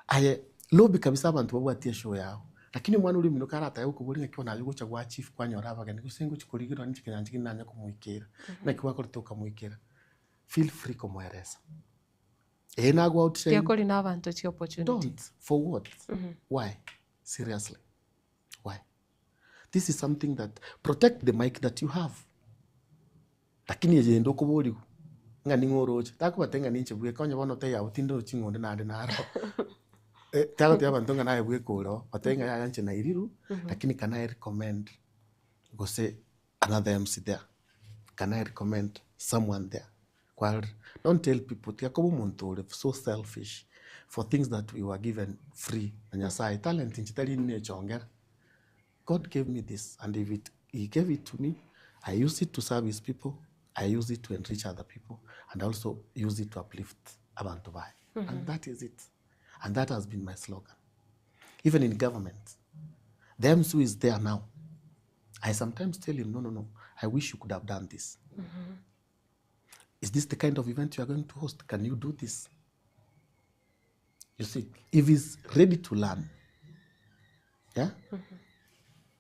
aye lobby kabisa abanto babwatie eshow yago. Lakini omwana oria omino karatake gokoboria ng'aki bono aye ogocha gwa chief kwanyora abageni gose ngochi korigerwa ninche kenyancha kende nanye komoikera, naki gwakorete okamoikera, feel free komoeresa. Ee nago outshine. Tiakori na abanto chi opportunity. Don't, for what? Why? Seriously, why? This is something that, protect the mic that you have. Lakini eye ende okoborigwa, ng'a ning'o oroche, takobatebia ng'a ninche bweka onye bono taiyo abwo tindochi ng'a onde naende naro. Tagotebia abanto ng'a naye bweka ore oo, batebe ng'a yaya inche nairirwe, lakini can I recommend gose another MC there, can I recommend someone there, kwarorire? Don't tell people, tiga koba omonto ore so selfish for things that we were given free na Nyasaye, talent inche tari nechongera. God gave me this and if it he gave it to me, I use it to serve his people, I use it to enrich other people and I also use it to uplift abanto baye. And that is it. And that has been my slogan. Even in government, the MC who is there now, I sometimes tell him, no, no, no, I wish you could have done this. Is this the kind of event you are going to host? Can you do this? You see, if he's ready to learn, yeah,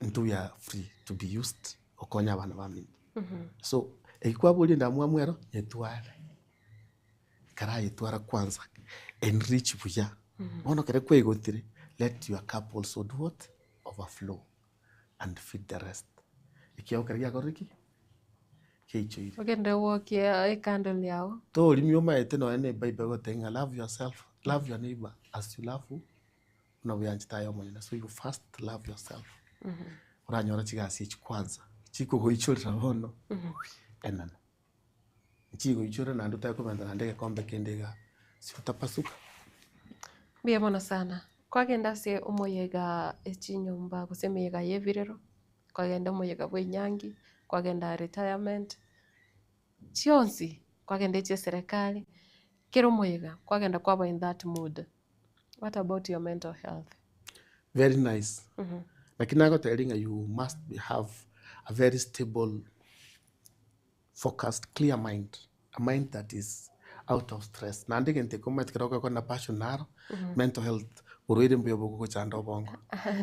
intwe we are free to be used gokonya abana baminto. So, eki kwaboria endamwamu ero, nyetware. Karayetwara kwanza, enrich buya. Bono ekero kwaigotire, let your cup also do what? Overflow and feed the rest. Ekiagera ekero giakorire ki? Giaichoire. Ogende gwokia ecandle yago. Torimia omaete nonya na ebible egotebia ng'a love yourself, love your neighbour as you love who? Buna bweanchete aye omonyene. So you first love yourself. Oranyore chigasi echi kwanza, chikogoichorera bono enana. Nchigoichora naende otake komenta naende egekombe kende igaa, sitapasuka. Mbuya mono sana. Kwagenda ase omoyega echinyomba gose emeyega ya ebirero, kwagenda omoyega bwa enyangi, kwagenda retirement, chionsi kwagenda echi eserekari, kera omoyega kwagenda kwaba in that mood. What about your mental health? Very nice. Lakini nagotebirie ng'a you must have a very stable focused, clear mind, a mind that is out of stress. Naende egento eke omanyete ekero okogokora na passion naro, mental health, borwaire mbuya bogogochanda obongo.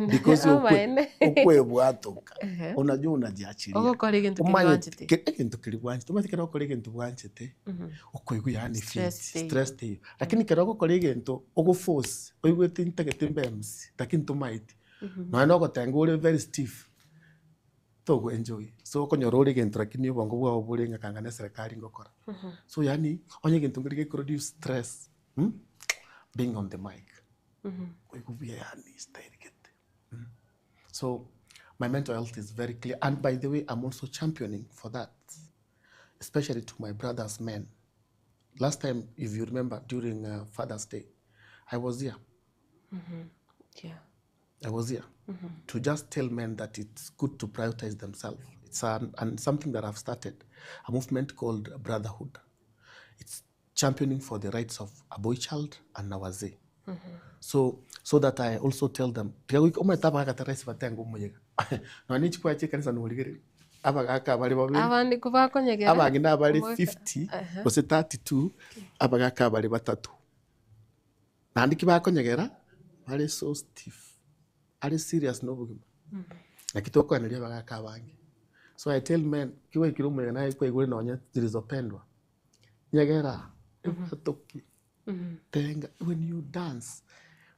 Because okwe Amaene. okwebwatoka, unajua unajiachilia. Ogokora egento keria Omanyete bwanchete. ke egento keria bwanchete, omanyete ekero ogokora egento bwanchete, okoigwa yaani fit, Stress teiyo. stress teiyo. Lakini ekero ogokora egento ogoforce, oigwete ntagete mbe MC, lakini tomaeti, nonya na ogotenga ore very stiff. Togoenjoy, so okonyora ore egento lakini obongo bwao bore ng'a kanga ne eserekari ngokora. So yaani onye egento nkeri gekoproduce stress being on the mic, koigwa buya yaani style gete. So my mental health is very clear and by the way I'm also championing for that especially to my brothers men. Last time if you remember during father's day I was here. Yeah. I was here to just tell men that it's good to prioritize themselves. It's an, and something that I've started, a movement called Brotherhood. It's championing for the rights of a boy child and a wazee. So, so that I also tell them, tiga goika omanyete abagaka tari rahisi batenga omoyega. Nonya ne chikwaya chia ekanisa norigereria, abagaka bare babere, Abande kobakonyegera, abang'ina abare omoika- 50 Aha. gose 32, abagaka bare batato. Naende ki bakonyegera, bare so stiff, are serious na obogima. Naki tokoeneria abagaka abange. So I tell men, ki gwaikire omoyega naye kwaigure nonye zilizopendwa, nyegera, ebwatoki, tenga, when you dance,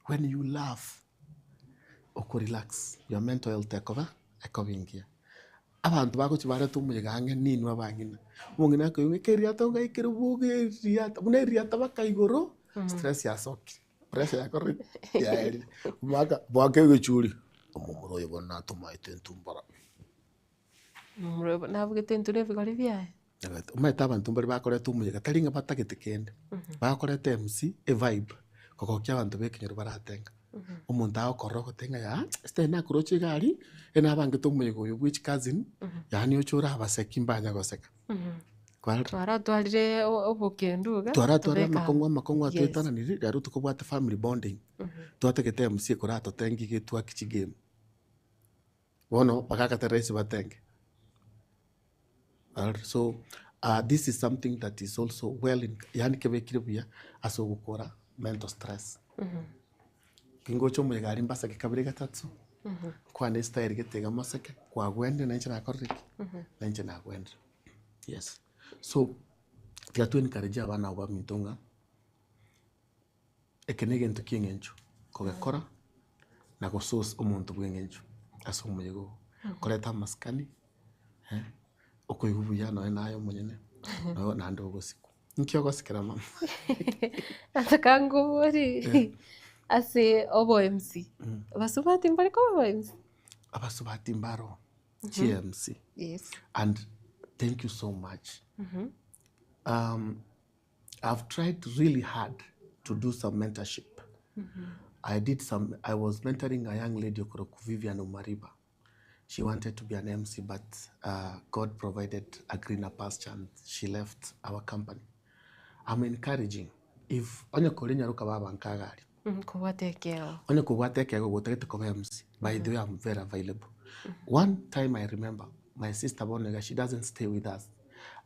when you laugh, oko relax, your mental health ekoba, ekoba engiya. Abanto bagochia bareta omoyega ang'e ninwe abang'ina, omong'ina akoigwa ng'a ekeriato ngai kere bobe eriato, buna eriato baka igoro, stress yasokire, pressure yakorire ki? Yaerire. Omogaka boaka egechuri, omomura oyo bono natomaete intwe mbora. Momura oyo nabugete intwe na ebigori biaye. Omanyete abanto mbare bakoreta omoyega tari ng'a batagete kende, bakoreta MC, evibe, kogokia abanto ba ekenyoro baratenga. Omonto agokorora ogote ng'a yaa esitari nakoroche iga aria, ere nabangete omoyega oyo bwe chicousin, yaani oche orabaseki mbanya goseka. Kwarora? Twaratwarire obokendu iga, Twaratwarire tobeka amakong'u amakong'u Yes. atoetananiri, riaria tokobwate family bonding, twatagete MC ekoratotenge iga etwake chigame. Bono bagakata rahisi batenge. So this is something that is also well in yaani kebekire buya ase ogokora mental stress. Kingocha omoyega aria mbaseke kabere gatato, nkwane estyle gete iga moseke, kwagwendire na inche nakorire ki? Na inche nagwendire. Yes. So, tiga to encourage abana abwo baminto ng'a. Eke negento ki'eng'encho kogekora na gosource omonto bw'eng'encho ase omoyega oo. Koreta amasikani, okoigwa buya nonya naye omonyene, nabo naende ogosikwa. Nki ogosikera mama? Nataka nkoborie ase obo MC, abasubati mbare koba aba MC? Abasubati mbaro chi MC Yes. and thank you so much. I've tried really hard to do some mentorship. I did some, I was mentoring a young lady okorokwa Vivian Omariba. She wanted to be an MC but uh, God provided a greener pasture and she left our company. I'm encouraging if onye kore nyaroka baba nkagari Kobwata ekeego. onye kobwata ekeego gotagete koba MC by the way I'm very available. One time I remember my sister bono iga she doesn't stay with us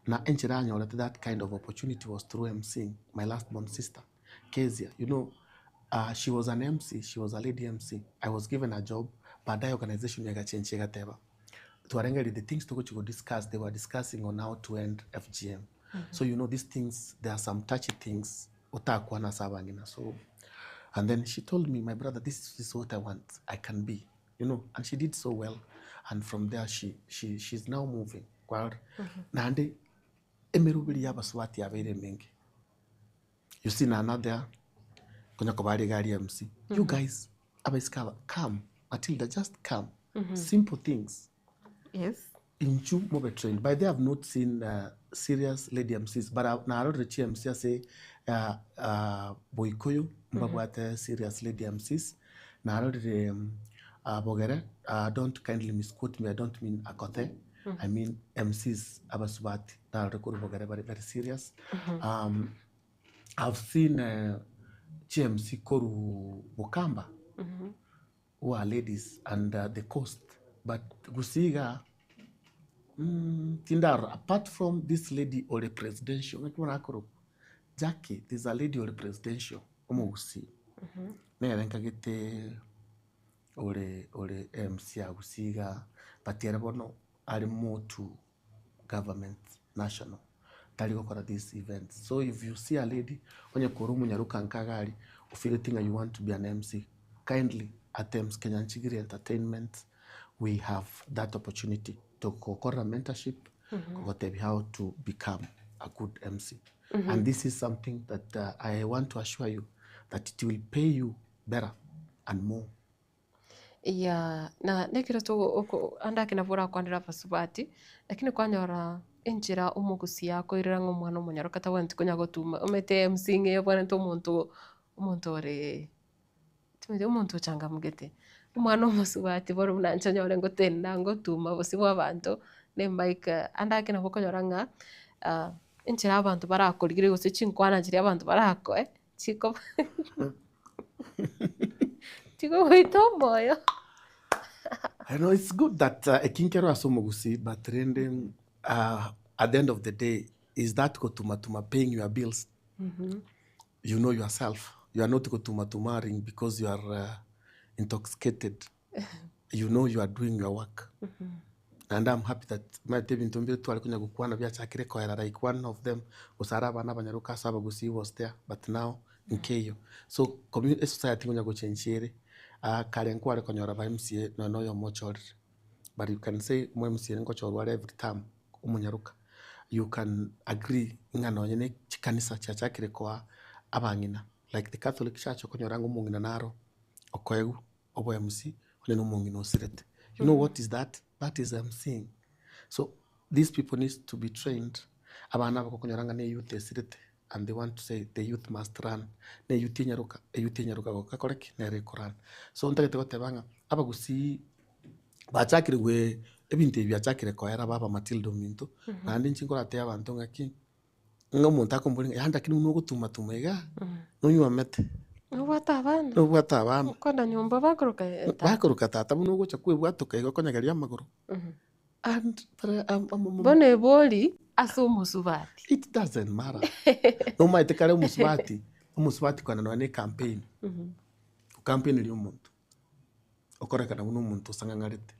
na enchera anyorete that kind of opportunity was through MCing my last born sister Kezia you know uh, she was an MC she was a lady MC I was given a job baadaye organization egachenchia egateba twarengereria the things togochi go discuss they were discussing on how to end FGM. So you know these things there are some touchy things otakwane ase abang'ina so and then she told me my brother this is what I want I can be you know and she did so well and from there she she she's now moving kwarora. Naende emeroberi ya abasubati yabeire emenge. You see Nana there konya koba are iga aria MC. You guys abaiseke aba come Matilda just come simple things. Yes. Inchu mobe trained. By the way I've not seen serious lady MCs but I narorire chi MC ase Boikoyo mbabwate serious lady MCs, narorire Bogere don't kindly misquote me I don't mean Akothe I mean MCs abasubati narorire korwa Bogere bare very serious. I've seen chi MC korwa Bokamba who are ladies and the coast but gusii igaa tindarora apart from this lady ore presidential ng'aki bono akorokwa Jackie there's a lady ore presidential omogusii nere nkagete ore ore MC agusii igaa but ere bono are more to government national tari gokora these events so if you see a lady onye kore omonyaroka nka iga aria ofireti ng'a you want to be an MC kindly at MC Kenyanchigiri entertainment we have that opportunity togokorera mentorship kogotebia how to become a good MC and this is something that I want to assure you that it will pay you better and more. Yeah, na nekero togo oko ande ake nabo orakwanere abasubati, lakini kwanyora enchera omogusi akoirera ng'a omwana omonyaroka tabwenereti konya gotuma, omanyete MC ng'a ebwenerete omonto omonto ore timanyeti omonto ochangamgete. Omwana omosubati bono buna inche onyore ngotenena ngotuma bosio bwa abanto, na emic ande ake nabo okonyora ng'a enchera abanto barakorigereria gose chinkwana chiria abanto barakoe, chikoba chikogoita omoyo. I know it's good that eki nkero ase omogusii but rende at the end of the day is that gotuma tuma paying your bills? You know yourself you are not gotuma tumaring because you are intoxicated you know you are doing your work. Naende I'm happy that omanyete ebinto mbire tware konya gokwana biachakire koera like one of them gose are abana abanyaroka ase abagusii was there but now nkeiyo. So commu esociety nkonya gochenchia ere kare nkware konyora ba MCA nonya na oyomo ochorire but you can say omo MCA nkochorwa are every term omonyaroka. You can agree ng'a nonye na chikanisa chiachakire koa abang'ina like the catholic church okonyora ng'a omong'ina naro okoegwa. obo MC onye na omong'ina osirete. You know what is that? That is MCing. So these people needs to be trained. Abana aba okonyora ng'a ne youth esirete and they want to say the youth must run. Ne youth enyaroka, eyouth enyaroka goka ekore ki? Nere eko run. So ntagete goteba ng'a abagusii bachakire gwe ebinto ebi biachakire koera baba Matilda ominto, naende inche nkoratebie abanto ng'aki. Ng'a omonto akomboria ng'a yaani lakini buna ogotuma tuma igaa, nonywomete? Nobwate abana? Nobwate abana? Okoenda nyomba bakoroka tata? Bakoroka tata buna ogocha kwebwatoka iga okonyegeria amagoro. And but I'm, I'm, I'm, Bono ebori ase omosubati. It doesn't matter. Nomaete kare omosubati, omosubati kogenda nonya na ecampaign, gocampaineria omonto, okorekana buna omonto osang'ang'arete.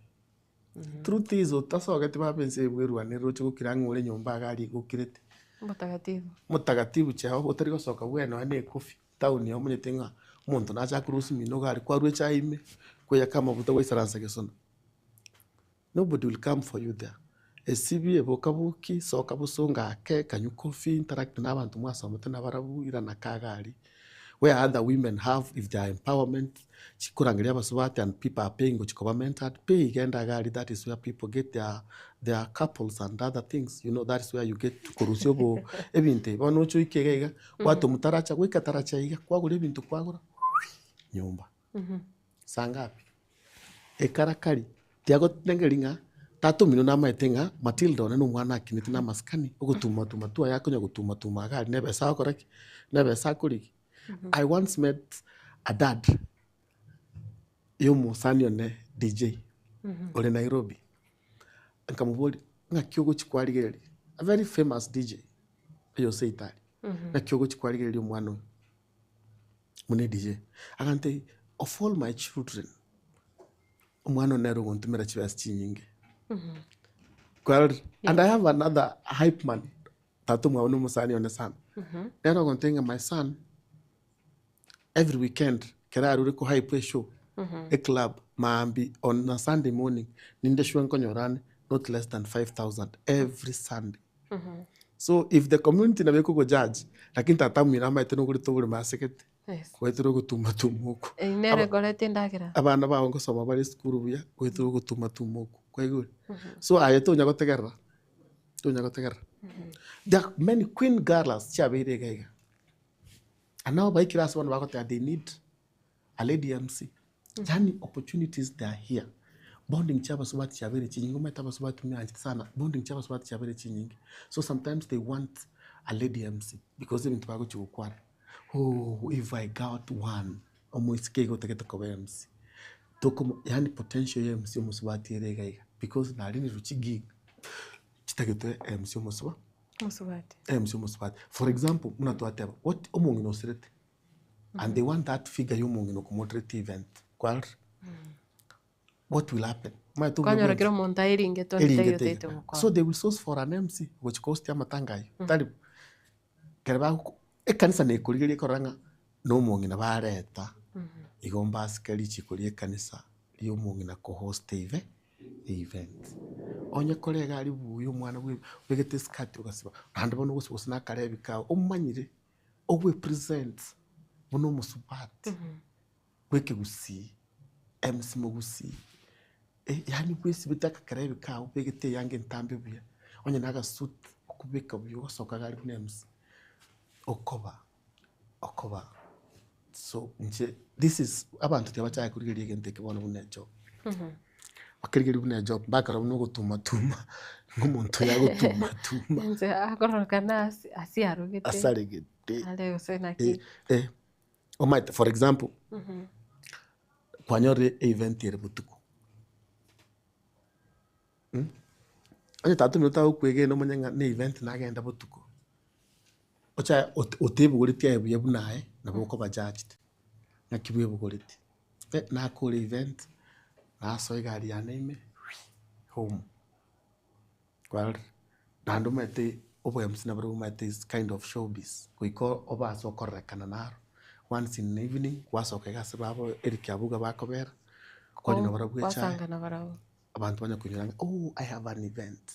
Truth is otasogeti baba ense eye bwerwanerere oche gokira ang'e ore nyomba iga aria igokirete. Mtakatifu. Mtakatifu Jehova otari gosoka bwene nonya na ekofi town eye omanyete ng'a omonto nache akorusia mino iga aria kwarwa echae ime, kweyaka amafuta gwaisaransa gesona. Nobody will come for you there. Esibie boka boki, soka bosongo ake, kanywa coffee, interact na abanto mwasomete nabarabwo, irana kaa iga aria. Where other women have if there are empowerment, chikorangeria abasubati and people are paying gochia koba mentored, pay genda iga aria that is where people get their their couples and other things, you know that is where you get korusia obo ebinto ebi. Bono oche oike iga iga, gwatoma taracha goika taracha iga, kwagora ebinto kwagora nyomba. Saa ngapi? Ekarakari tiagotengeria ng'a tata omino namaete ng'a Matilda one nomwana akinete na amasikani, ogotuma tuma tu aye akonya gotuma tuma iga aria nebesa agokora ki? Nebesa akorigia. I once met a dad ya omosani one DJ ore Nairobi, nkamoboria ng'aki ogochia kwarigereria, a very famous DJ oyo seito aria, ng'aki ogochia kwarigereria omwana oyo? Buna DJ, agantebia of all my children, omwana one nere ogontumera chibesa chinyinge. Kwarorire? And I have another hype man. Tata omwabo na omosani one sana. Nere ogontebia ng'a my son, every weekend ekero arure ko hype eshow, eclub, maambia on a Sunday morning, ninde sure nkonyora ande not less than 5000 every Sunday. So if the community nabo ekogo judge, lakini tata omino amaete nogorete oboremo asegete, Yes. goetera ogotuma tuma okwo. Eyio nere ekoreta endagera. Abana bao ngosoma bare esukuru buya, goetera ogotuma tuma okwo, kwaigure? So aye tonya gotegerera, tonya gotegerera. There are many queen galas chiabeire iga iga, and nabo baikire ase bono bagoteba they need a lady MC. Yaani opportunities they are here. Bonding chia abasubati chiabeire chinyinge, omanyete abasubati mweanchete sana, bonding chia abasubati chiabeire chinyinge. So sometimes they want a lady MC because ebinto bagochia gokwana, ooh if I got one, omoiseke iga otagete koba MC, tokomo yaani potential ya MC omosubati ere iga iga because narinirwe chigig chitagete MC omosuba Omosubati. MC omosubati. For example, buna twateba, what omong'ina osirete. And they want that figure ya omong'ina okomoderate event kwarora what will happen? Omanyete obuya Kwanyora bwensi kera omonto aeringete onde taiyo eringete otaete iga. gokora. So they will source for an MC gochi kohost amatanga aywo tari bo. Ekero bagoko ekanisa nekorigereria ekorora ng'a na omong'ina bareta igo mbasike richiko ria ekanisa ria omong'ina kohost eve event. Onye kore iga aria buya omwana bwe obegete esikati ogasiba naende bono ogosiba gose na akarebi kago omanyire. Ogwe present buna omosubati bw'ekegusii, MC mogusii, yaani bwesibete akakerebi kao obegete eyanga entambe buya, onye na agasuti okobeka buya ogosoka iga aria buna MC, okoba okoba so inche this is abanto tiga bachake korigereria egento eke bono buna ejob. Bakerigereria buna ejob, mbakora buna ogotuma tuma, ng'a omonto oyo agotuma tuma. Inche akororokana ase ase arogete. Ase aregete. Are gose naki. Eh, omanyete for example, kwanyorire event ere botuko, onye tata omino tagokwegena omanye ng'a ne event nagenda botuko, ochae ot- otebogoretie aye buya buna aye, nabo okoba judged, ng'aki bwebogoretie. Nakore event, nasoa egari yane ime, home. Kwarorire? Naende omanyete obo MC nabarobwo omanyete is kind of showbiz, goika obe ase okororekana naro, once in evening, gwasoka iga ase babo Eric abwo iga bakobera, kwanywa nabarabwo echae, Gwasanga nabarabwo. abanto banya koinyora ng'a oh I have an event.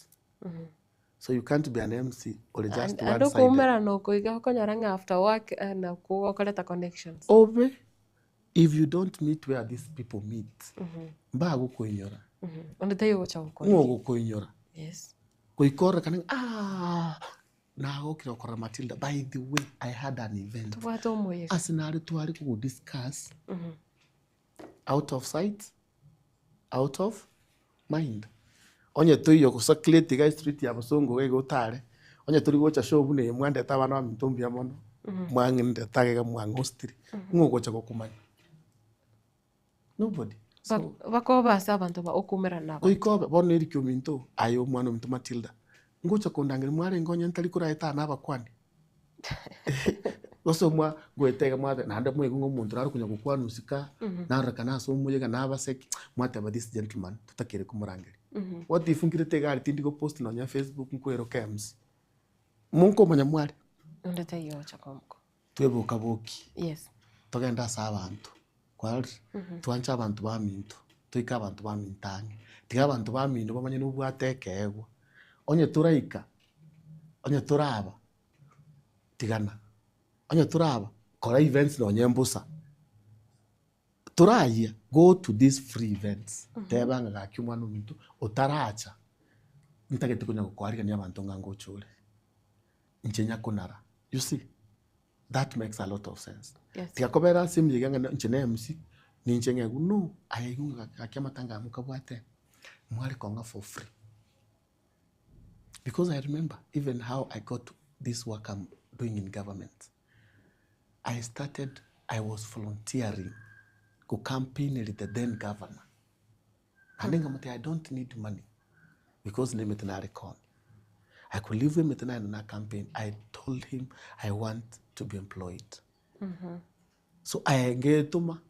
So you can't be an MC ore just Ande one sided. okoumerana oko iga okonyora ng'a after work nakwo gokoreta connections. Obe if you don't meet where these people meet, mbagokoinyora. Onde taiyo ogocha gokoinyora. Ng'o ogokoinyora? Yes. Goika ororekane ng'a aah, nagokire gokorora Matilda, by the way I had an event. Tobwate omoyega. Ase nare tware kogo discuss out of sight, out of mind. Onye toiyo gocirculate iga estreet ya bosongo iga iga otare, onye tori gocha show buna eye mwandete abana baminto mbuya mono, mwang'endete iga iga mwang'ostire, ng'o ogocha gokomanya? Nobody. So, Bakoba ase abanto ba okoumerana na abanto. goika obe, bono Eric ominto, aye omwana ominto Matilda, ngocha kondangeria mwarenge onye ntari koraeta aa nabakwani? Gose mwa ngoeta iga mwateba naende moigwe ng'a omonto nare konya gokwana osika, narorekana ase omoyega nabaseki, mwateba this gentleman totakeire komorangeria. What if nkirete iga aria tindi go post nonya facebook nkoeroka MC. Monkomanya mware? Onde taiyo ogocha komoko. Tweboka boki, Yes. togende ase abanto, kwarorire? Twanche abanto baminto, toike abanto baminto ang'e. Tiga abanto bamino bamanye nobwate ekeegwa. Onye toraika, onye toraba. Tigana, onye toraba kora events nonye mbosa, torayia go to these free events, teba ng'a gaki omwana ominto otaracha, ntagete konya gokoarigania abanto ng'a ngocha ore, inche nyakonara, you see, that makes a lot of sense. Yes. Tiga kobera ase emiyiga ng'a inche na MC, ninche ng'egwe no, aye igo ng'a gaki amatanga aya mokabwate, mware kong'a for free. Because I remember even how I got this work I'm doing in government. I started, I was volunteering go campaign the then governor. Naende nkamotebia I don't need money because nemete nare koni. I could leave emete naende na campaign. I told him I want to be employed. So aye ngetoma,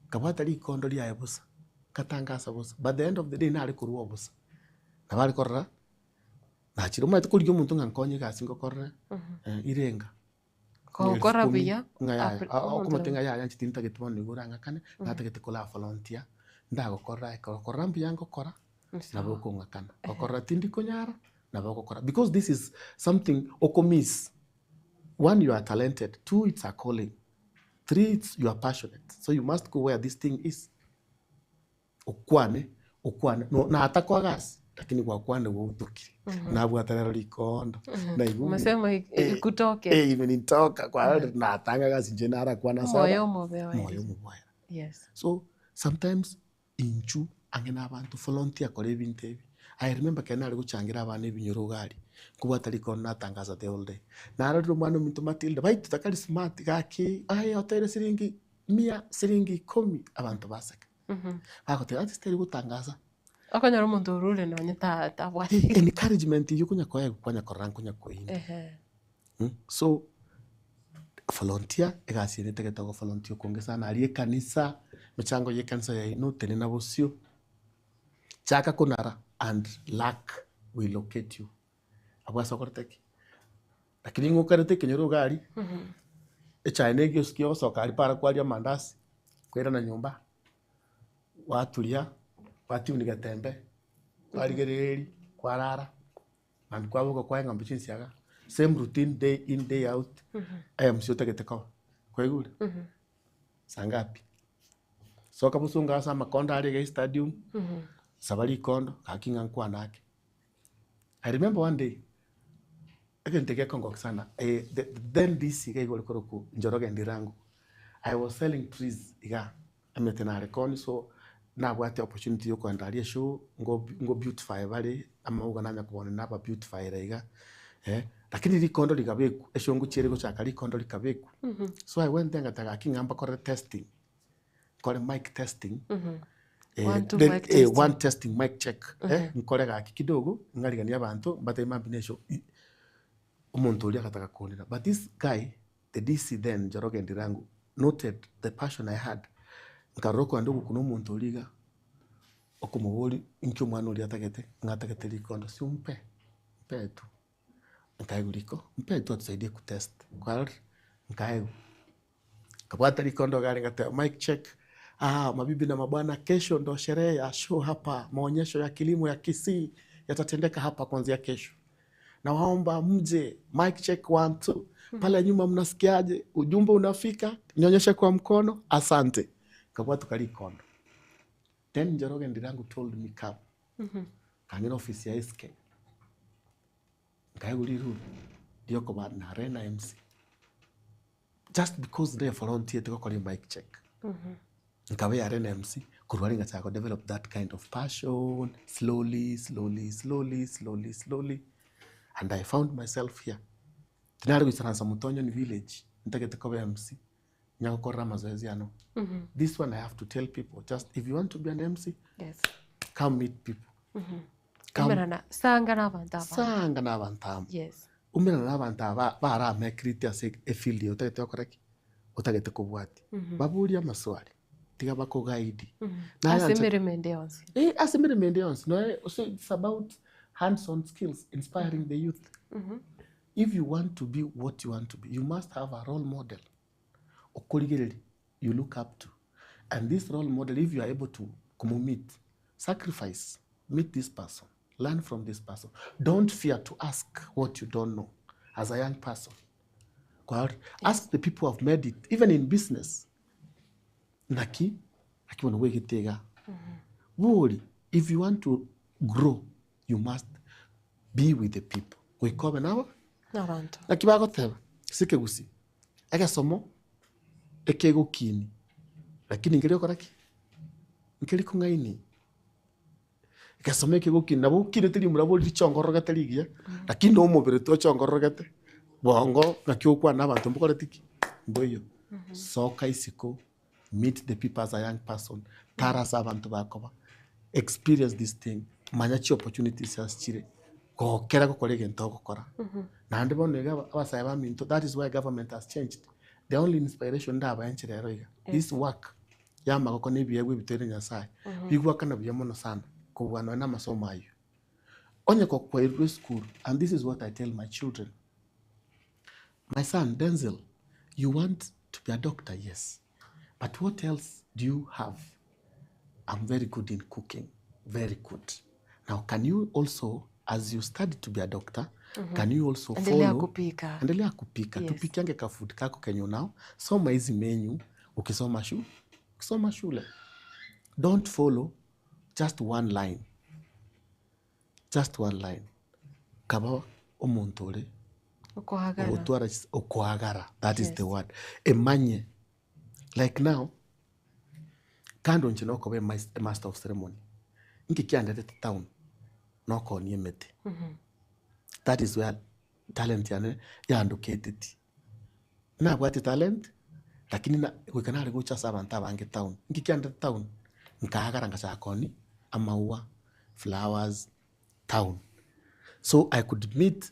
nkabwata rikondo riaye bosa, ngatangasa bosa, but the end of the day nare korwa obosa. Nabo are korora, Nachire omanyete korigia omonto ng'a nkonye egasi ngokorere, irenga. Gokora buya, Ng'a yaya, apre- a- omonto okomote ng'a yaya inche tintageti bono nigo orang'akane, natagete kora volunteer, ndagokorera aye koro korora mbuya ngokora, nabo okong'akana, gokorora tindi konyara, nabo ogokora because this is something okomiss, one you are talented, two it's a calling, three it's you are passionate, so you must go where this thing is. Okwane, okwane, no natakoa gasi, lakini gwakwanire gwautokire, nabwate rero rikondo, naigwa buya. Umesema ik- Eh, ikutoke. eh, imenitoka kwarorire natanga gasi inche narakwane ase Omoyo aba- omobe oerire. omoyo omobe oera. Yes. So, sometimes inchu ang'e na abanto volunteer kora ebinto ebi. I remember ekero nare gochangira abana ebinyoro iga aria, nkobwata rikondo natangasa the whole day. Narorire omwana ominto Matilda, baito takari smart gaki, aye oteire siringi mia, siringi ikomi, abanto baseka. Bagoteba ati tari gotangasa. Okonyora omonto orure nonye ta- tabwati. Encouragement eywo konya koegwa kwanya korora nkonya koinda. Ehe. So, volunteer, egasi eye netagete ogo volunteer okonge sana aria ekanisa, emechango ya ekanisa yaino tenena bosio, chaka konara and luck will locate you. Abwo ase okorete ki? Lakini ng'a okarete ekenyoro iga aria, echae na egiosi ogosoka aria para kwaria amandasi, kwairana nyomba, gwaturia, gwatune getembe, kwarigereria, kwarara, naende kwaboka kwae eng'ombe chinsiaga, same routine day in day out, MC otagete koba, kwaigure? Saa ngapi? Soka bosongo ase amakondo aria iga estadium, saba rikondo, gaki ng'a nkwane ake. I remember one day, egento gekongokia sana, eh, the then DC iga igo ore korokwa Njoroge Ndirangu, I was selling trees igaa, emete nare koni so nabwate opportunity ya okoenda aria eshow, ngo ngo beautify bare, amauga nanya kobona naba beautifyera iga, eh, lakini rikondo rikabekwa, eshow ngochiere gochaka rikondo rikabekwa, so I went there ngateba gaki ng'a mbakore testing. Nkore mic testing, eh, One, two, then, mic eh, testing. one testing mic check, eh, nkore gaki kidogo, ng'ariganie abanto, mbatebie mambia na eshow. I- Omonto oria agataka kondera, but this guy, the DC then, Njoroge Ndirangu, noted the passion I had, nkarora okoenda ogokuna omonto oria iga, okomoboria inki omwana oria atagete, ng'a atagete rikondo, si umpe, mpe tu. Nkaegwa riko, mpe tu atusaidie kutest, kwarorire, nkaegwa. Nkabwata rikondo iga aria ngateba mic check, ah mabibi na mabwana kesho ndo sherehe ya show hapa, maonyesho ya kilimo ya Kisii yatatendeka hapa kuanzia kesho. Nawaomba mje, mic check one two. Pale nyuma mnasikiaje? Ujumbe unafika? Nionyeshe kwa mkono, asante. Nkabwatuka rikondo. Then Njoroge Ndirangu told me come. Kang'ina office ya SK. Nkaigwa rirube riokoba nare na MC. Just because nde volunteer gokora mic check. Nkaba yare na MC korwa aria ngachaka develop that kind of passion slowly slowly slowly slowly slowly and I found myself here. Tinare goisaransa Mutonyoni village ntagete koba MC nyagokorera amazoezi ano. This one I have to tell people just if you want to be an MC Yes. come meet people. Come Umerana sanga na abanto aba. sanga na abanto amo. Yes. Umerana na abanto aba baramekirite ase efield eye otagete gokora ki? Otagete kobwatia. Baborie amaswali, tiga bakoguide. Ase Nayancha- emeremo ende yonsi. Eh, ase emeremo ende yonsi noe so it's about hands on skills inspiring the youth. If you want to be what you want to be, you must have a role model okorigereria you look up to. And this role model, if you are able to meet, sacrifice, meet this person, learn from this person. Don't fear to ask what you don't know as a young person. Kwa ask the people who have made it, even in business. Naki, naki bono bwegete iga. Bori, if you want to grow, you must be with the people. Goika obe nabo, Abanto. naki bagoteba, ase ekegusii, egesomo ekegokini, lakini nkeri okora ki? Nkeri kong'aini. Egesomo ekegokini, nabo okinete rimura bori richongororogete rigiya, lakini na omobere tochongororogete, bongo naki okwana na abanto mbokoreti ki? Mboiyo. Soka isiko, meet the people as a young person, tara ase abanto bakoba, experience this thing, manya chi opportunities ase chire, gokera gokora egento ogokora. Naende bono iga aba- abasae baminto, that is why government has changed. The only inspiration ndabae inche rero iga, this work ya amagoko na ebiegwa ebi toire Nyasaye, bigwakana buya mono sana kobua nonya na amasomo aywo. Onye kokwairwe esukuru, and this is what I tell my children, my son Denzel, you want to be a doctor, yes, but what else do you have? I'm very good in cooking, very good. Now can you also as you study to be a doctor, can you also Endelea follow kupika. endelea kupika Yes. tupikiange ka food kako kenye unao soma hizi menu ukisoma shu ukisoma shule don't follow just one line just one line kaba omonto ore Okoagara. ogotwara okoagara that is the Yes. word emanye like now kando inche nokoba a master of ceremony inki kianderete town nokonia emete that is where talent yane yanduketeti nabwate talent lakini na goika nare gocha ase abanto abange town inki kianderete town nkaagara ngachaka koonia amaua flowers town so I could meet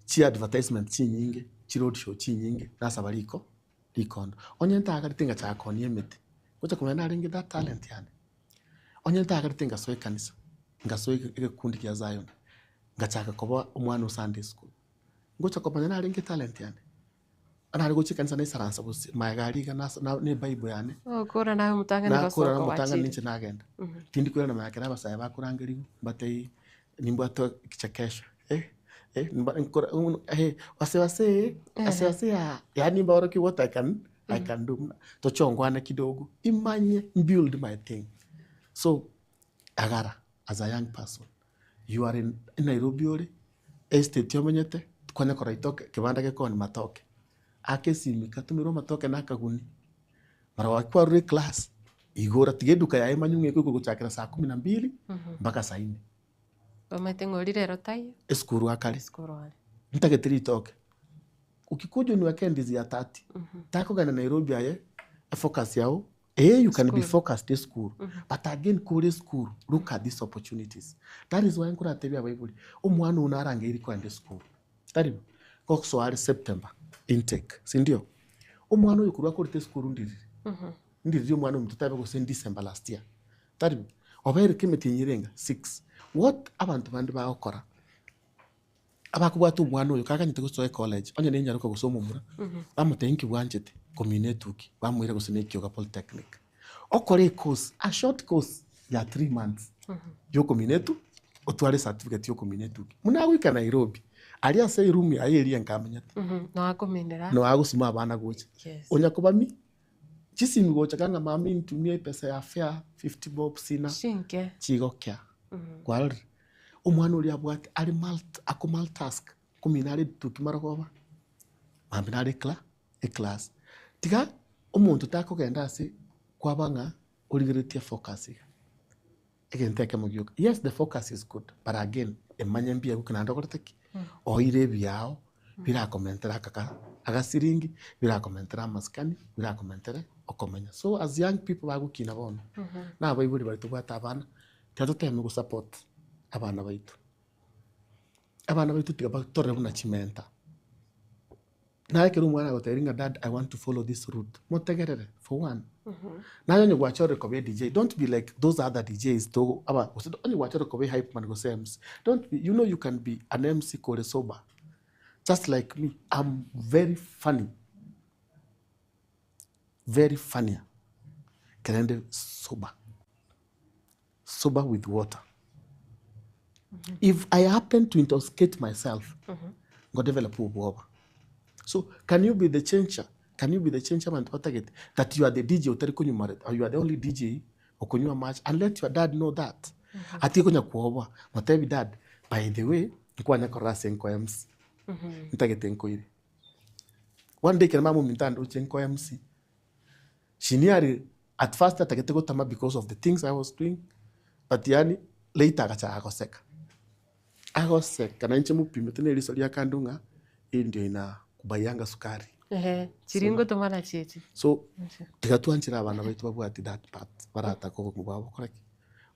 chi advertisement chinyinge chi road show chinyinge nasaba riko rikondo onye ntagarete ngachaka koonia emete gocha komanya narenge that talent yane onye ntagarete ngasoa ekanisa ngasoa egekundi kia Zion ngachaka koba omwana o Sunday school ngocha komanya narenge talent yane nare gocha ekanisa naisaransa gose maega aria iga nasa na ebible yane Ogokora naye omotang'ani nakora gosoka na omotang'ani gwachire. ninche nagenda tindi koirana maega ekero abasae bakorangerigwa mbatebie nimbwate kichekesho eh eh mba nkora eh wase wase wase wase aa yaani mbaorokie what I can I can do buna tochongwane kidogo imanye mbuild my thing so agara as a young person you are in Nairobi ore estate omenyete kwanya korora itoke kebanda gekoni matoke aka esimi katumerwe amatoke na akaguni mara gwakiwarure eclass igora tiga eduka yaye emanywe ng'a ekoigwa gochakera saa kumi na mbili mpaka saa nne. Omanyete ng'a oria rero taiyo. Esukuru akare. Esukuru are. Ntagete ritoke. Ukikuja uniwekee ndizi ya thirty. Takogenda Nairobi aye efocus yao eh you can be focused esukuru but again kore esukuru look at these opportunities. That is why nkoratebie abaibori omwana oo narangeiri kogenda esukuru tari bo? Gosoa are September intake sindio? Omwana oyo korwa akorete esukuru ndiriri ndiriri omwana ominto totabe gose December last year tari bo? Obeire kemetienyi ere enga six. What abanto bande bagokora Abakobwata omwana oyo kaganyete gosoa ecollege, onye nenyaroka gose omomura, bamotebia inki bwanchete komina etuki, bamoira gose na ekioga polytechnic. Okore ecourse, a short course ya 3 months yokomina etu, otware ecertificate yokomina etuki. Buna agoika Nairobi, aria ase eroom yaye eria enka amenyete, Noo akominera. noo agosuma abana gocha. Yes. Onya kobamia, chisimi gocha kanga mama intumie epesa ya fare 50 bob sina, Chinke. chigokea. Kwarorire? Omwana oria abwate are mult ako multask, komina are rituki marogoba, mambia nare ecla eclass. Tiga omonto takogenda ase kwaba ng'a origeretie efocus iga, egento ekemo gioka. Yes the focus is good but again emanye mbuya goika naende okorete ki? Oire ebiao birakomentere aka ka agasiringi, birakomentere amasikani, birakomentere okomenya. So as young people bagokina bono, na abaibori baria tobwate abana, Tiga toteme gosupport abana baito. Abana baito tiga batorore buna chimenta. Naye ekero omwana agotebirie ng'a dad I want to follow this route, motegerere for one. Naye onye gwachorire koba edj, don't be like those other DJs togo aba gose onye gwachorire koba ehype man gose MC, don't be, you know you can be an MC kore sober. Just like me, I'm very funny, very funnier, ekero ndi sober. sober with water. If I happen to intoxicate myself, ngo develop obwoba. So can you be the changer? Can you be the changer abanto batagete? That you are the DJ otari konywa marete, or you are the only DJ okonywa amache and let your dad know that. Atige konya kwoboa, motebi dad, by the way, nkwanya korora ase nko MC. Ntagete nkoire. One day ekero mama ominto andoche nko MC, She nearly at first atagete gotama because of the things I was doing but yaani later agachaka goseka, agoseka na inche mopimete na eriso ria kando ng'a hii ndio inakubaianga sukari. Ehe, chiria ngotomana chiachi. So tiga twanchere abana baito babwati that part baratake obogima bwabo bokore ki?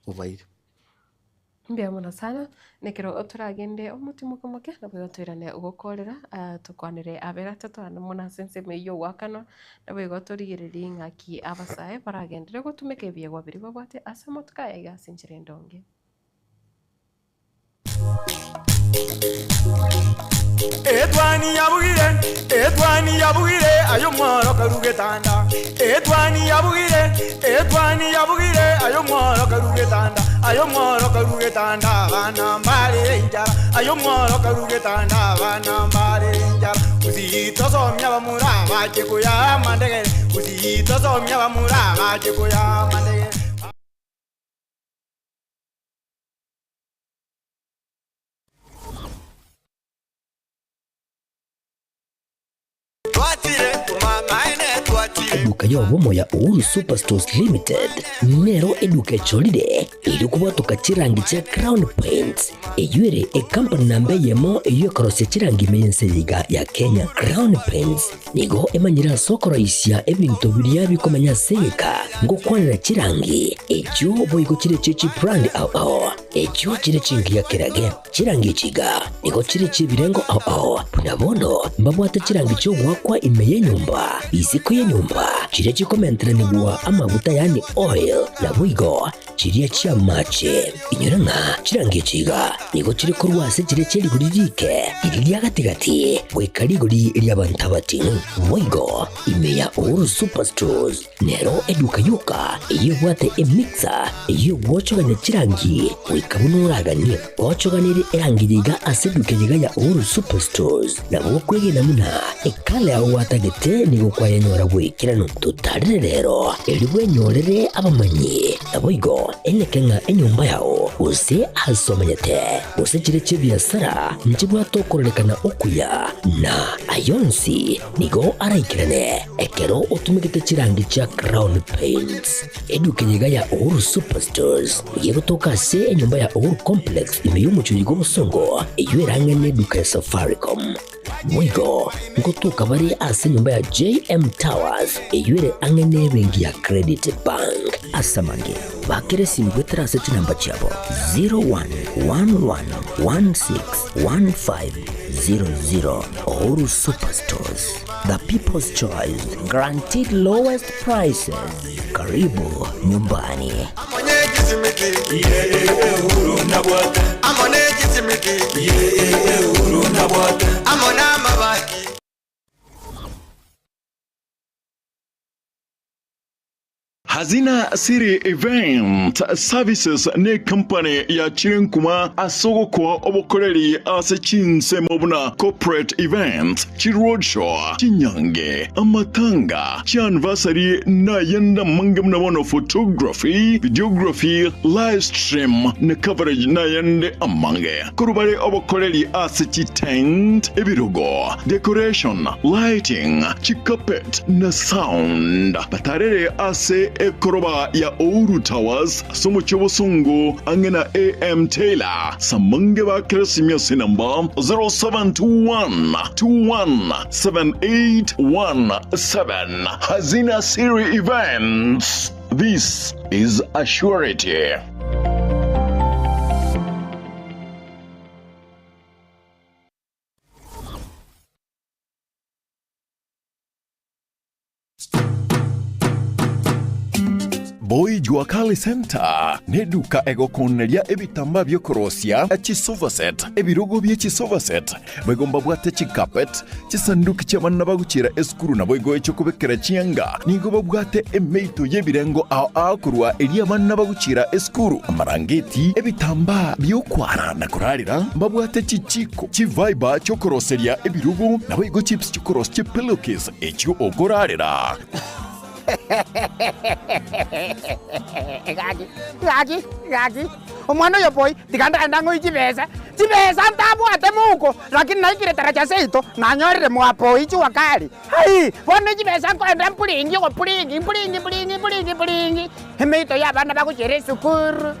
Bobaire. Mbuya mono sana, nekero toragende omotimoke moke nabo igo toirane gokorera tokwanere abere atato ande mono ase ensemo eyio y'ogoakanwa, nabo igo torigererie ng'aki abasae baragenderere gotumeka ebiegwa biria babwate ase amatuko aya iga ase enchera endonge. Etwani yabugire, etwani yabugire, aye omworo karu getanda. Etwani yabugire, etwani yabugire, aye omworo karu getanda. Aye omworo karu getanda, abana mbarire enchara. Aye omworo karu getanda, abana mbarire enchara. Gusii tosomia abamura abache koya amandegere. Gusii tosomia abamura abache koya amandegere. Eduka y'obomo ya Uhuru Superstores Limited nero eduka echorire erio kobwatoka chirangi chia Crown Paints eyio ere ekampani namba eyemo eyio ekorosia chirangi ime y'ense eye iga ya Kenya. Crown Paints nigo emanyire ase okoroisia ebinto biria bikomenya ase egeka ngokwanera chirangi echio boigo chire chie chibrand ao ao echio chire chingiya kerage. Chirangi echi iga nigo chire chi'ebirengo ao ao, buna bono mbabwate chirangi chi'ogoakwa ime y'enyomba, isiko y'enyomba, chiria chikomenteranigwa amaguta yaani oil, naboigo chiria chi'amache. Inyora ng'a chirangi echi iga nigo chire korwa ase chiria chie rigori riike, riria ria gati-gati, goika rigori ri'abanto abating'u. Boigo ime ya Uhuru Superstores Nero eduka yoka eyio ebwate emixer eyio egwochogania chirangi goika buna oraganie. Ochoganirie erangi yiga ase eduka eyiga ya Uhuru Superstores nabo okwegena buna ekala yao gwatagete nigo kwayenyora bw'ekeranu. Totarere rero erio bwenyorere abamanyi naboigo eneke ng'a enyomba yao gose ase omenyete gose chire chi'ebiasara nchibwate okororekana okuya na ayonsi Nigo araikerane ekero otumegete chirangi chia Crown Paints. Eduka eye iga ya Uhuru Superstores nigo egotoka ase enyomba ya Uhuru Complex ime y'omochie oyo bw'obosongo eyio erang'e neduka ya Safaricom. Boigo ngotoka bare ase enyomba ya JM Towers eyio ere ang'e nebenki ya Credit Bank. Ase amange, bakera esimi goetera ase chinamba chiabo 0111161500. Uhuru Superstores, the people's choice, guaranteed lowest prices. Karibu nyumbani. Hazina City Event Services necompany yachire nkuma ase ogokoa obokoreri ase chinsemo buna corporate events, chiroadshow, chinyange, amatanga, chianniversary nayende amange buna bono photography, videography, live stream na coverage nayende amange. Korwa bare obokoreri ase chitent, ebirogo, decoration, lighting, chicarpet na sound. Batarere ase ekoroba ya Ouru Towers ase omochie obosongo ang'e na AM Taylor. Samange ba Keresimia ase enamba 0721 21 7817. Hazina Siri Events. This is a surety. Boy Jua Kali Center neduka egokoneria ebitambaa biokorosia chisofa set, ebirogo bie chisofa set, boigo mbabwate chicarpet, chisanduki chi'abana bagochiera esukuru naboigo echiokobekera chianga. Nigo babwate emeito y'ebirengo ao ao korwa eria abana bagochiera esukuru, amarangeti, ebitambaa bi'okwara na korarera, mbabwate chichiko, chiviber chi'okoroseria ebirogo, naboigo chips chi'okorosia chipillowcase echio okorarera. Gaki, gaki, gaki, omwana oyo boi, tiga ndagende ang'oe chibesa, chibesa ntabwate mouko, lakini naikire taracha seito, nanyorire mwa boi jua kali. Hai! Bono chibesa nkoenda mpuringi ogopuringi, mpuringi mpuringi mpuringi mpuringi, emeito ya abana bagochiera esukuru,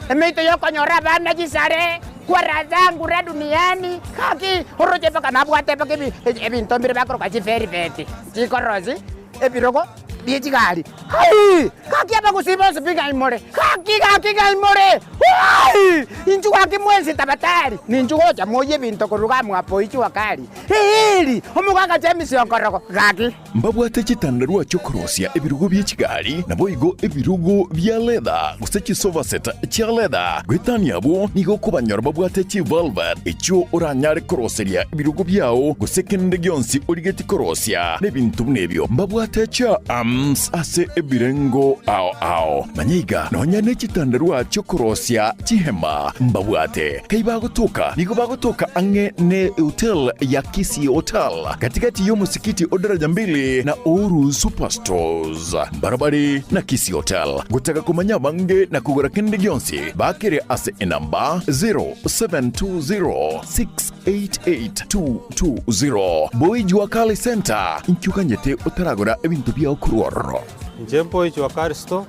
emeito ya okonyora abana chisare, kwara zangu ra duniani, gaki, oroche mpaka nabwate mpaka ebi ebinto mbire bakoroka chivelveti, chikorosi, ebirogo. Rie chigari. Hai! Gaki abagusii bonsi pi ng'ai more? Gaki, gaki ng'ai more? Hai! Inchuo gaki mwensi tabatari, ninchu gocha moyie ebinto korwa iga mwapo ichua kari. Eeri! Omogaka James Okorogo, gaki. Mbabwate chitandarua chi'okorosia ebirogo bie chigari, naboigo ebirogo bia leather, gose chisofa set chia leather. Goetania abwo, nigo okobanyora babwate chivelvet, echio oranyare koroseria ebirogo biao, gose kende gionsi origetie korosia, na ebinto buna ebio. Mbabwate chia arms ase ebirengo ao ao. Manya iga, nonya ne chitandarua chi'okorosia chihema mbabwate. Kai bagotoka? Nigo bagotoka ang'e ne hotel ya Kisii Hotel, gati-gati y'omosikiti o Daraja Mbili na Uhuru Superstores. Mbarabare na Kisii Hotel. Gotaka komanya abange na kogora kende gionsi, bakere ase enamba 0720688220. Boy Jua Kali Centre, inki oganyete otaragora ebinto biao korwa ororo? Inche Boy Jua Kali Store,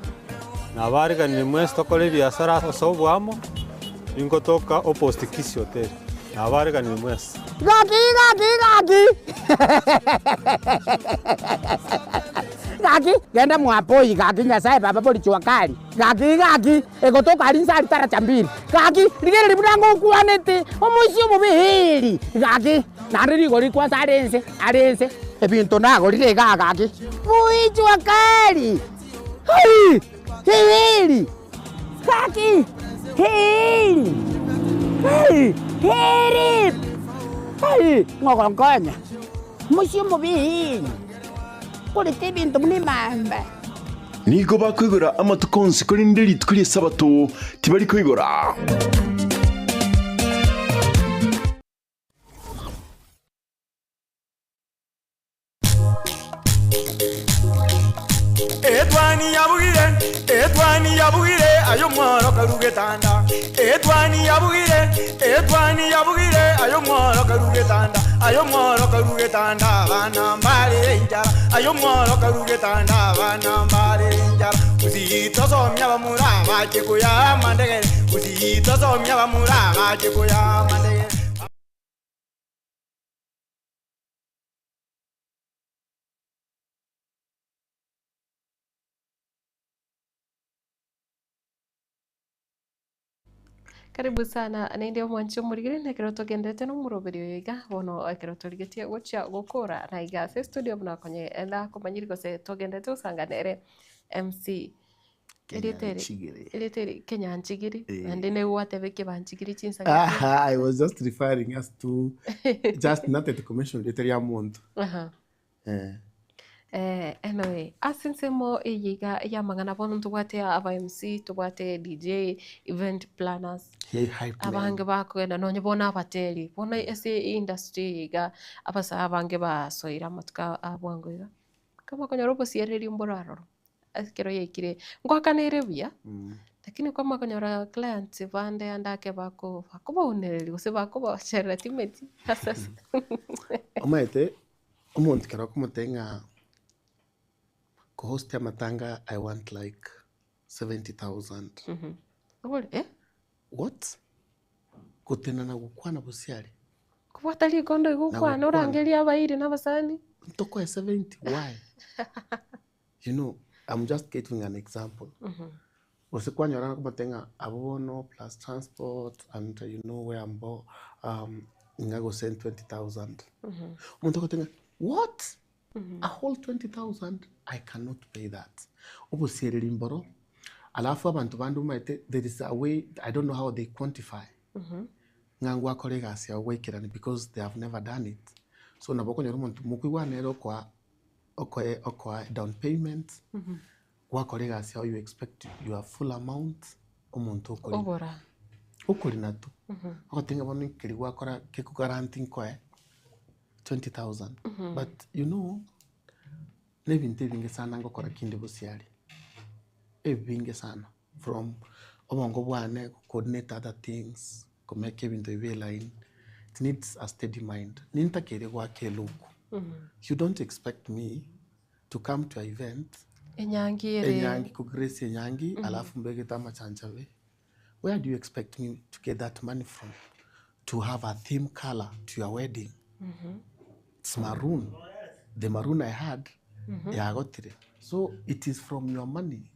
nabariganirie mwensi tokore ebiasara ase oboamo. Ningotoka opposite Kisii Hotel. Nabareganire mwensi. Gaki gaki gaki gaki genda mwapoi gaki Nyasaye baba bori jua kali gaki gaki egotoka aria inse aria taracha mbili gaki rigereria buna ngokwanete omoisia omobe eeri gaki naende rigori kwanza are inse are inse ebinto nagorire igaa gaki bui jua kali hai eeri. Gaki! Heri! Heri! Heri! Heri! Ng'ogonkonya, mochie omobe korete ebinto buna emamba. Nigo bakoigora amatuko onsi, korende rituko ri'Esabato tibari koigora. Etwani yabugire, etwani yabugire, aye omworo karu getanda. Etwani yabugire, etwani yabugire, aye omworo karu getanda. Aye omworo karu getanda, abana mbare enchara. Aye omworo karu getanda, abana mbare enchara. Gusii tosomia abamura bache koya amandegere. Gusii tosomia abamura bache koya amandegere. Karibu sana naende omwanchi omorigeri na ekero togenderete na omoroberi oyo iga bono ekero torigetie gochia gokora na iga ase estudio buna konye nakomanyiri gose togenderete gosanga nere MC Erieta eri Kenyanchigiri. erieta eri Kenyanchigiri Eh. naende nigo gwateba ekebanchigiri chinsa gete. Aha, I was just referring us to just nothing to mention rieta ria monto. Aha. Eh. Eh, anyway, ase ensemo eye iga y'amang'ana bono ntobwate aba MC, tobwate DJ, event planners, Hey, hype man. abange bakogenda nonye bono abateri, bono ase industry eye iga, abasae abange basoire amatuko a bwango iga, kama okonyora obosiereri mboro aroro. Ase ekero yaikire, ngoakanere buya, lakini kwamanya konyora clients bande ande ake bako bakobaunereria gose bakobacherera timeti ase ase. Omanyete, omonto ekero okomotebia ng'a kohost amatanga I want like 70,000. Obore eh? What? Gotenena gokwana bosiare? Kobwata rikondo igo Na okwane gokwana. orangerie abairi na abasani. Ntokoe 70 why? You know, I'm just giving an example. Gose kwanyora nakomotebia ng'a abwo bono plus transport and you know where I'm bo ng'a gose 20,000. Omonto agoteba ng'a what? A whole 20,000? I cannot pay that. Obosiereri mboro, alafu abanto bande omanyete there is a way, I don't know how they quantify ng'a ngwakora egasi yago gwaikerania because they have never done it. So nabo okonyora omonto mokoigwana nere okoa okoe okoa down payment, gwakora egasi yago you expect your full amount, omonto okorina. Obora. Okorina tu, ogoteba ng'a bono ekeri gwakora kekoguarantee nkoe 20,000 but you know, na ebinto ebinge sana ngokora kinde bosiare, ebinge sana from obongo bwane coordinate other things, komake ebinto bibe line, it needs a steady mind. Nintakeire goaka eluku, you don't expect me to come to a event, Enyangi ere. enyangi kograce enyangi alafu mbegete amachanchabe, where do you expect me to get that money from to have a theme color to your wedding? It's maroon. The maroon I had, Yagotire. So it is from your money,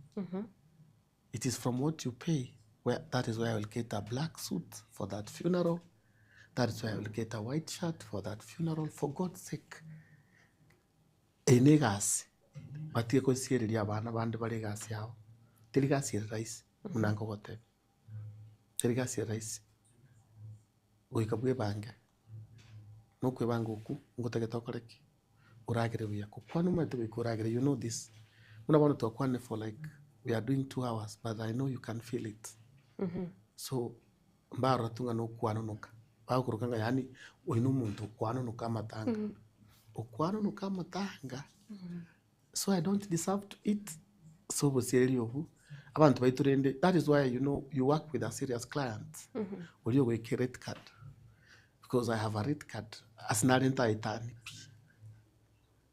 it is from what you pay, where that is where I will get a black suit for that funeral, that is where I will get a white shirt for that funeral, for God's sake. Eye na egasi, batige gosiereria abana bande bare egasi yabo, teri gasi ere rahisi buna nkogotebia, teri gasi ere rahisi, goika bwebange, na okwebanga okwo ngotagete okore ki? Oragere buya, gokwana omanyete goika oragere, you know this, buna bono twakwanire for like we are doing 2 hours but I know you can feel it. So, mbarora tu ng'a nokwanonoka, bagokoroka ng'a yaani oyo na omonto okwanonoka amatanga, okwanonoka amatanga, so I don't deserve to eat? So obosiereria obwo, abanto baito rende, that is why you know you work with a serious client, oria ogoika erate card, because I have a rate card, ase nare ntaetani pi.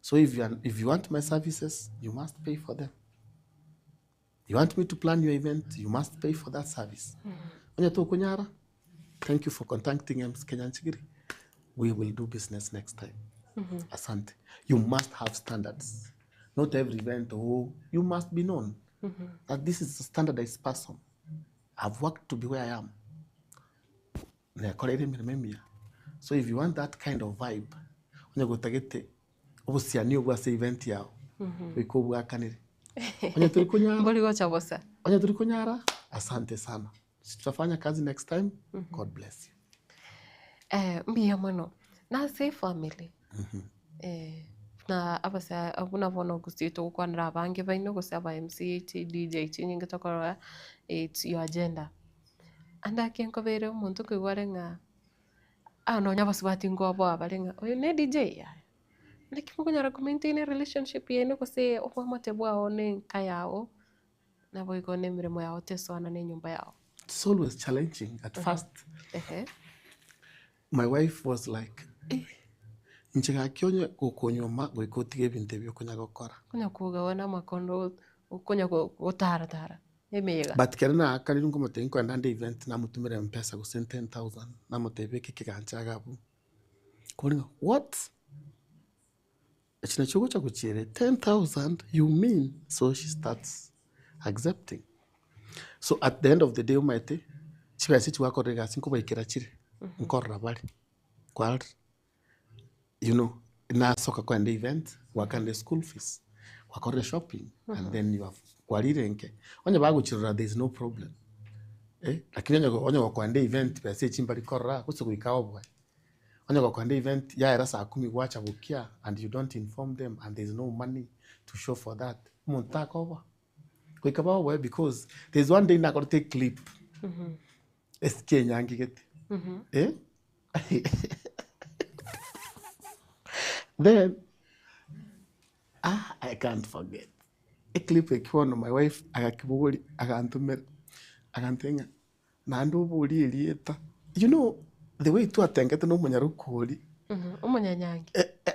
So if you if you want my services, you must pay for them. You want me to plan your event, you must pay for that service. Onye tokonyara, thank you for contacting MC Kenya Nchigiri. We will do business next time. Asante. You must have standards. Not every event, oh, you must be known that this is a standardized person. I've worked to be where I am. Nekoreire emeremo emiya. So if you want that kind of vibe, onye gotagete obosiani obwo ase event yao, goika obwakanere. Onye tori konyara, Mbori gocha bosa. onye tori konyara, asante sana. Tutafanya kazi next time. God bless you. Mbuya mono. Nase efamily, na abasa buna bono gose togokwanera abange baino gose aba MC, chi DJ chinyinge tokorora, it's your agenda. Ande ake nkobeire omonto nkoigwa are ng'a, ah nonya abasubati nkoboa bare ng'a oyo ne DJ yaya. Naki mokonyara ko maintain relationship yaino gose obwamate bwao na enka yago, naboigo na emeremo yao tesoana na enyomba yao. It's always challenging at first. My wife was like, eh, inche gaki onye gokonyuoma goika otige ebinto ebi okonya gokora. Konya kogawana amakondo okonya gotaratara emeyega. But kere naakanire nkomotebia nkoenda nde event namotumera mpesa gose 10,000 namotebia beka ekegancha iga abwo. Kobori ng'a what? Eki nakio ogocha gochiera 10,000 you mean? So she starts accepting. So at the end of the day omanyete, chibesa echi gwakorire egasi nkobaikera chire, nkorora bare, kwarorire? You know, nasoka kogenda event, gwakanire school fees, gwakorire shopping and then you have kwarire nke. Onye bagochirora there is no problem, eh, lakini onye onye gokoenda event besa echi mbari korora gose goika oboe. Onye gokoenda event yaera saa kumi gwacha bokia and you don't inform them and there is no money to show for that, omonto takoboa. Goika baoboe because there is one day nakorete eclip esike enyangi gete, eh, then ah I can't forget. Eclip eki bono my wife agakibogoria agantomera agantebia ng'a naende oborie erieta. You know the way twatengete na omonyaroka oria. Omonyanyangi.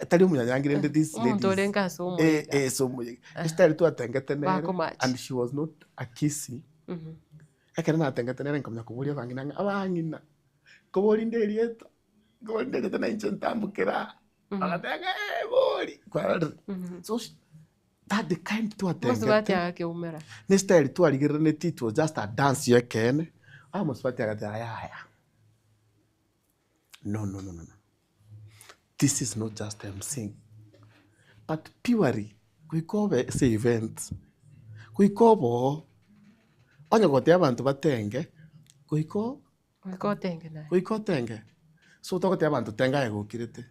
Tari omonyanyangi rende these Omonto ladies. orenge ase omoyega. Ase omoyega. Estyle twatengete nere Bakomatch. and she was not a Kisii. Ekero natengete nere nkamanya koboria abang'ina ng'a abang'ina, nkoboria nde erieta, nkoboria nde erieta na inche ntambokere aa. Bagateba ng'a eh bori, kwarorire. So that the kind Mosubati twatengete. agakeumera. Ne style twarigereretie it was just a dance ya ekeene, ah mosubati agateba yaya, no no no no no, this is not just emceeing, but purely goika obe ase event, goika obe oo, onye gotebia abanto batenge, goika o Goika otenge naye. Goika otenge. So togotebia abanto tenga aye gokirete.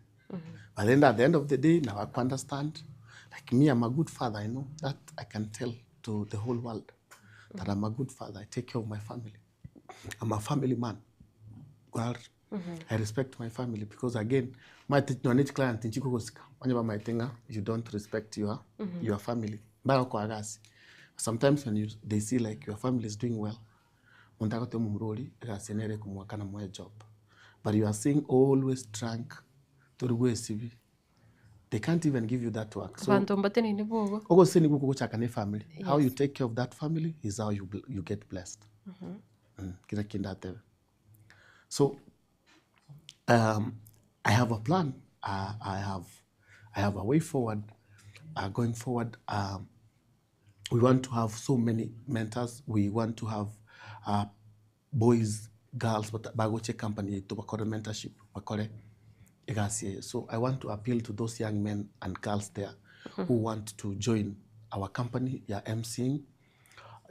But then at the end of the day nabo ako understand, like me I'm a good father I know that I can tell to the whole world that I'm a good father, I take care of my family. I'm a family man. Kwarorire? I respect my family because again, omanyete nonye chiclient nchikogosika, onye bamaete ng'a you don't respect your family, mbagokoa egasi. Sometimes when you they see like your family is doing well, omonto agoteba omomura oria egasi eye nere ekomoakana moe ejob. But you are seeing always drunk, tori gwesibi, they can't even give you that work. So Abanto mbateneine bogo. ogoseseniwa okogochaka na efamily, how you take care of that family is how you you get blessed. Kera kende atebe. So I have a plan, I have I have a way forward. going forward we want to have so many mentors, we want to have boys, girls bagocha ecompany yaito bakore mentorship, bakore egasi eye. So I want to appeal to those young men and girls there who want to join our company ya emceeing,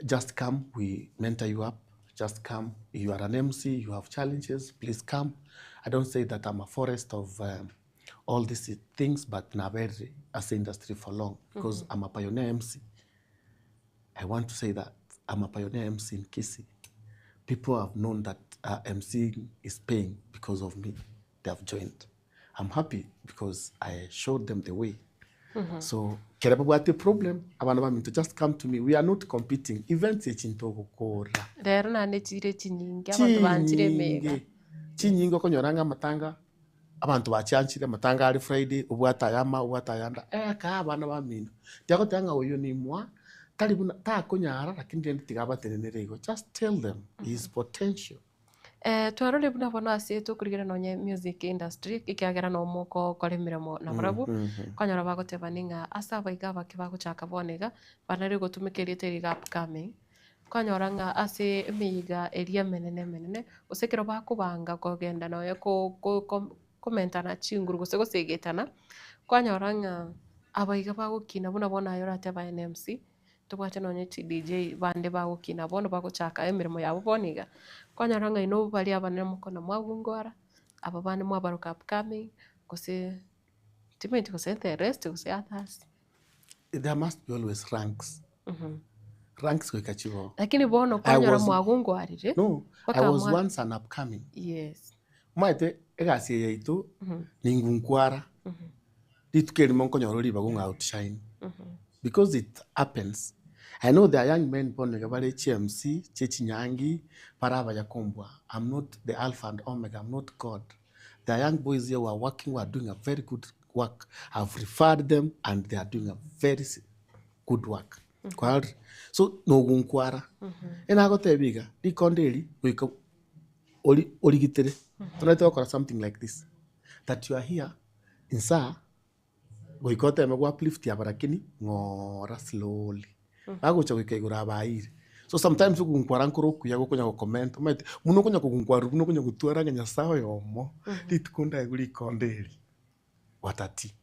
just come we mentor you up, just come, you are an MC, you have challenges, please come. I don't say that I'm a forest of all these things but naberire ase industry for long because I'm a pioneer MC. I want to say that I'm a pioneer MC in Kisii. People have known that MCing is paying because of me. They have joined. I'm happy because I showed them the way. So kere babwate problem abana baminto just come to me. We are not competing. Events echi ntogokora. Rero naende chire chinyinge abanto banchire emega. Chinyinge chinyinge okonyora ng'a amatanga abanto bachianchire amatanga are Friday obwate aya ama obwate ayanda eka abana bamino. Tiagoteba ng'a oyo nimwa tari buna takonyara lakini rende tiga abatenenere igo just tell them his potential. Twarorire buna bono ase tokorigereria nonye music industry ekiagera nomo okokora emeremo nabarabwo, okonyora bagotebani ng'a ase abaiga abake bagochaka bono iga, banare gotumeka erieta eri iga upcoming, okonyora ng'a ase emeyega eria emenene emenene, gose ekero bakobanga kogenda nonye ko- ko- ko- komentana chinguru gose gosegetana, kwanyora ng'a abaiga bagokina buna bono aye oratebe aye na MC, Tobwate nonye chi DJ bande bagokina bono bagochaka emeremo yabo bono iga, kwanyora ng'a inwe baria abanene mokona mwagungwara, aba bande mwabaroka upcoming, gose timanyeti gose the rest gose others. There must be always ranks. Ranks goika chibo. Lakini bono I kwanyora was- mwagungwarire, No, I mpaka was mwa- once an upcoming. Yes. Omanyete egasi eye yaito ningunkwara, rituko erimo nkonyora ribaga ng'a outshine. Because it happens. I know there are young men bono iga bare chiMC chie chinyangi bare abaya kombua. I'm not the alpha and omega, I'm not God. There are young boys here who are working, who are doing a very good work. I've referred them and they are doing a very good work. Kwarorire? So nogunkwara. Enagotebia iga, rikondo eri goika ori origitere. Tonaete gokora something like this, that you are here insaa Goika oteme go uplift aba lakini ng'ora slowly. Bagocha goika igoro abaeire. So sometimes ogonkwana nkore okuya gokonya go comment omanyete buna okonya kogonkwarwa buna okonya gotwara ng'a Nyasaye oyomo rituko ndaigwe rikondo eri watati.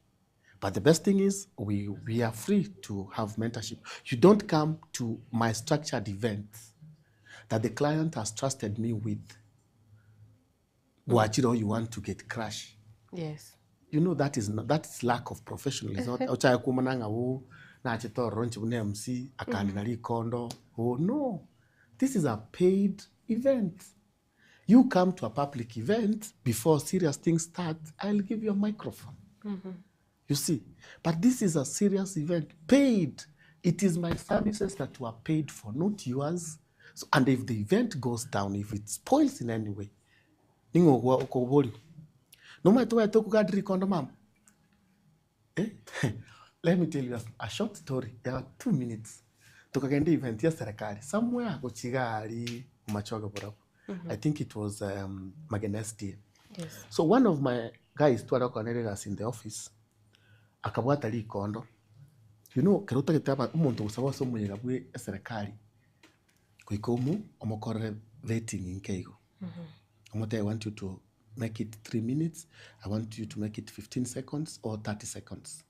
But the best thing is we we are free to have mentorship. You don't come to my structured events that the client has trusted me with gwachire you want to get crash. Yes. You know that is not, that is lack of professionalism. Ochake kumana ng'a oh nachete ororo inche buna MC akandina rikondo oh no. This is a paid event. You come to a public event before serious things start, I'll give you a microphone. You see, but this is a serious event, paid. It is my services that were paid for, not yours. So, and if the event goes down, if it spoils in any way, ning'o okwa okoboria? Nomanyete tobwenerete okogandera rikondo mama? Eh? Let me tell you a, a short story ya 2 minutes. Tokagenda event ya serikali somewhere gochia iga aria Machoge Borabu. I think it was Magena SDA. Yes. So one of my guys tware gokora nere egasi in the office, akabwata rikondo. You know, ekero otagete aba omonto ogosaba ase omoyega bwe eserekari, goika omo omokorere vetting nke igo. Omotebie I want you to make it 3 minutes, I want you to make it 15 seconds or 30 seconds.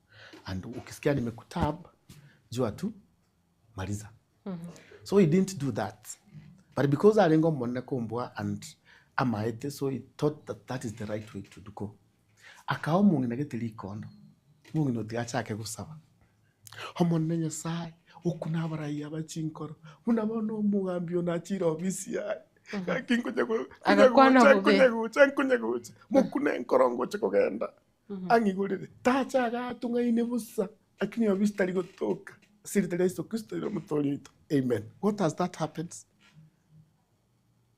And ukisikia nimekutab, jua tu, maliza. So he didn't do that. But because arenge omonene kombua and amaete, so he thought that that is the right way to go. Akawa omong'ina gete rikondo, omong'ina otiga achake gosaba. Omonene Nyasaye, okwo nabaraiyo aba chinkoro, buna bono omogambi one achire ofisi yaye, gaki nkonya go- nkonya Agakwana gocha, bobe. nkonya gocha, nkonya gocha, mokune enkoro ngoche kogenda, ang'igorere, tacha agatung'aine bosa, lakini ofisi tari gotoka. Ase erieta ria Yeso Kristo ere omotoori oito, amen. What has that happens?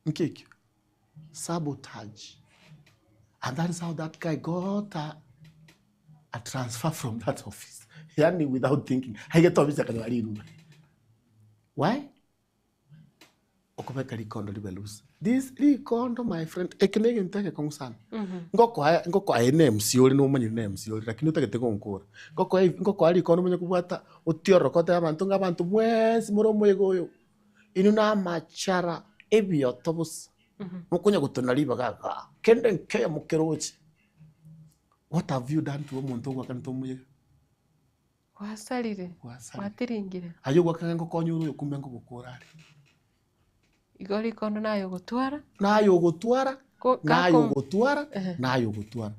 Nki ekio? Sabotage. And that is how that guy got a, a transfer from that office. Yani without thinking. Aigete office akanyora rirube. Why? Obeke rikondo ribe loose. This rikondo my friend, eke na egento egekong'u sana. Ngokoa ngokoa aye na MC ore nomanyire na MC ore lakini otagete gonkora. Ngokoa ngokoa rikondo omanye kobwata otiororoke otebe abanto ng'a abanto mwensi more omoyega oyo, inwe na amachara, ebioto bosa, mokonya gotona ribaga igaa, kende nkeyemo keroche. What have you done to omonto ogoakanete omoyega? Gwasarire, Gwasarire. gwatiringire. Aye ogwakana ngokonya ore oyo kumbe nkogokora are. Igo rikondo naye ogotwara. Naye ogotwara, Ko- naye kako- ogotwara, Ehe. naye ogotwara.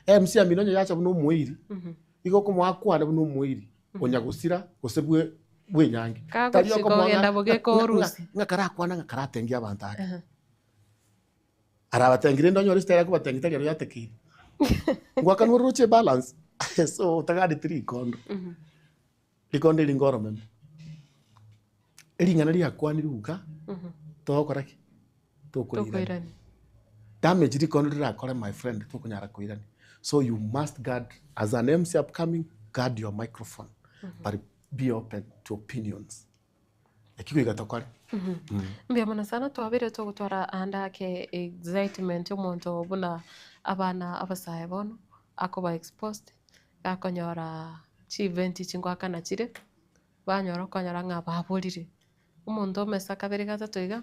MC amino onye yacha buna omoiri, igo okomoa akwane buna omoiri, onya gosira gose bwe bwenyangi. Tari Kagochi okomoa ng'a- kogenda bogeka ng'a- ng'a- orusi. ng'a karakwana ng'a karatengie abanto ake. Ehe. Arabatengire rende onyore esitari akobatengia tari ero yatekeire. Ngwakanwa oroche ebalance so otaganeti rikondo. Rikondo eri ngoromeme. Ering'ana riakwanirwe iga, togokora ki? Tokoirania. Tokoirania. Damage rikondo rirakore my friend tokonyara koirania. So you must guard as an MC upcoming, guard your microphone but be open to opinions. Eki goika tokore. Mbuya mono sana twabeire togotwara ande ake excitement omonto buna abana abasae bono akoba exposed gakonyora chi event chingoakana chire, banyora okonyora ng'a baborire. Omonto omesa kabere gatato iga,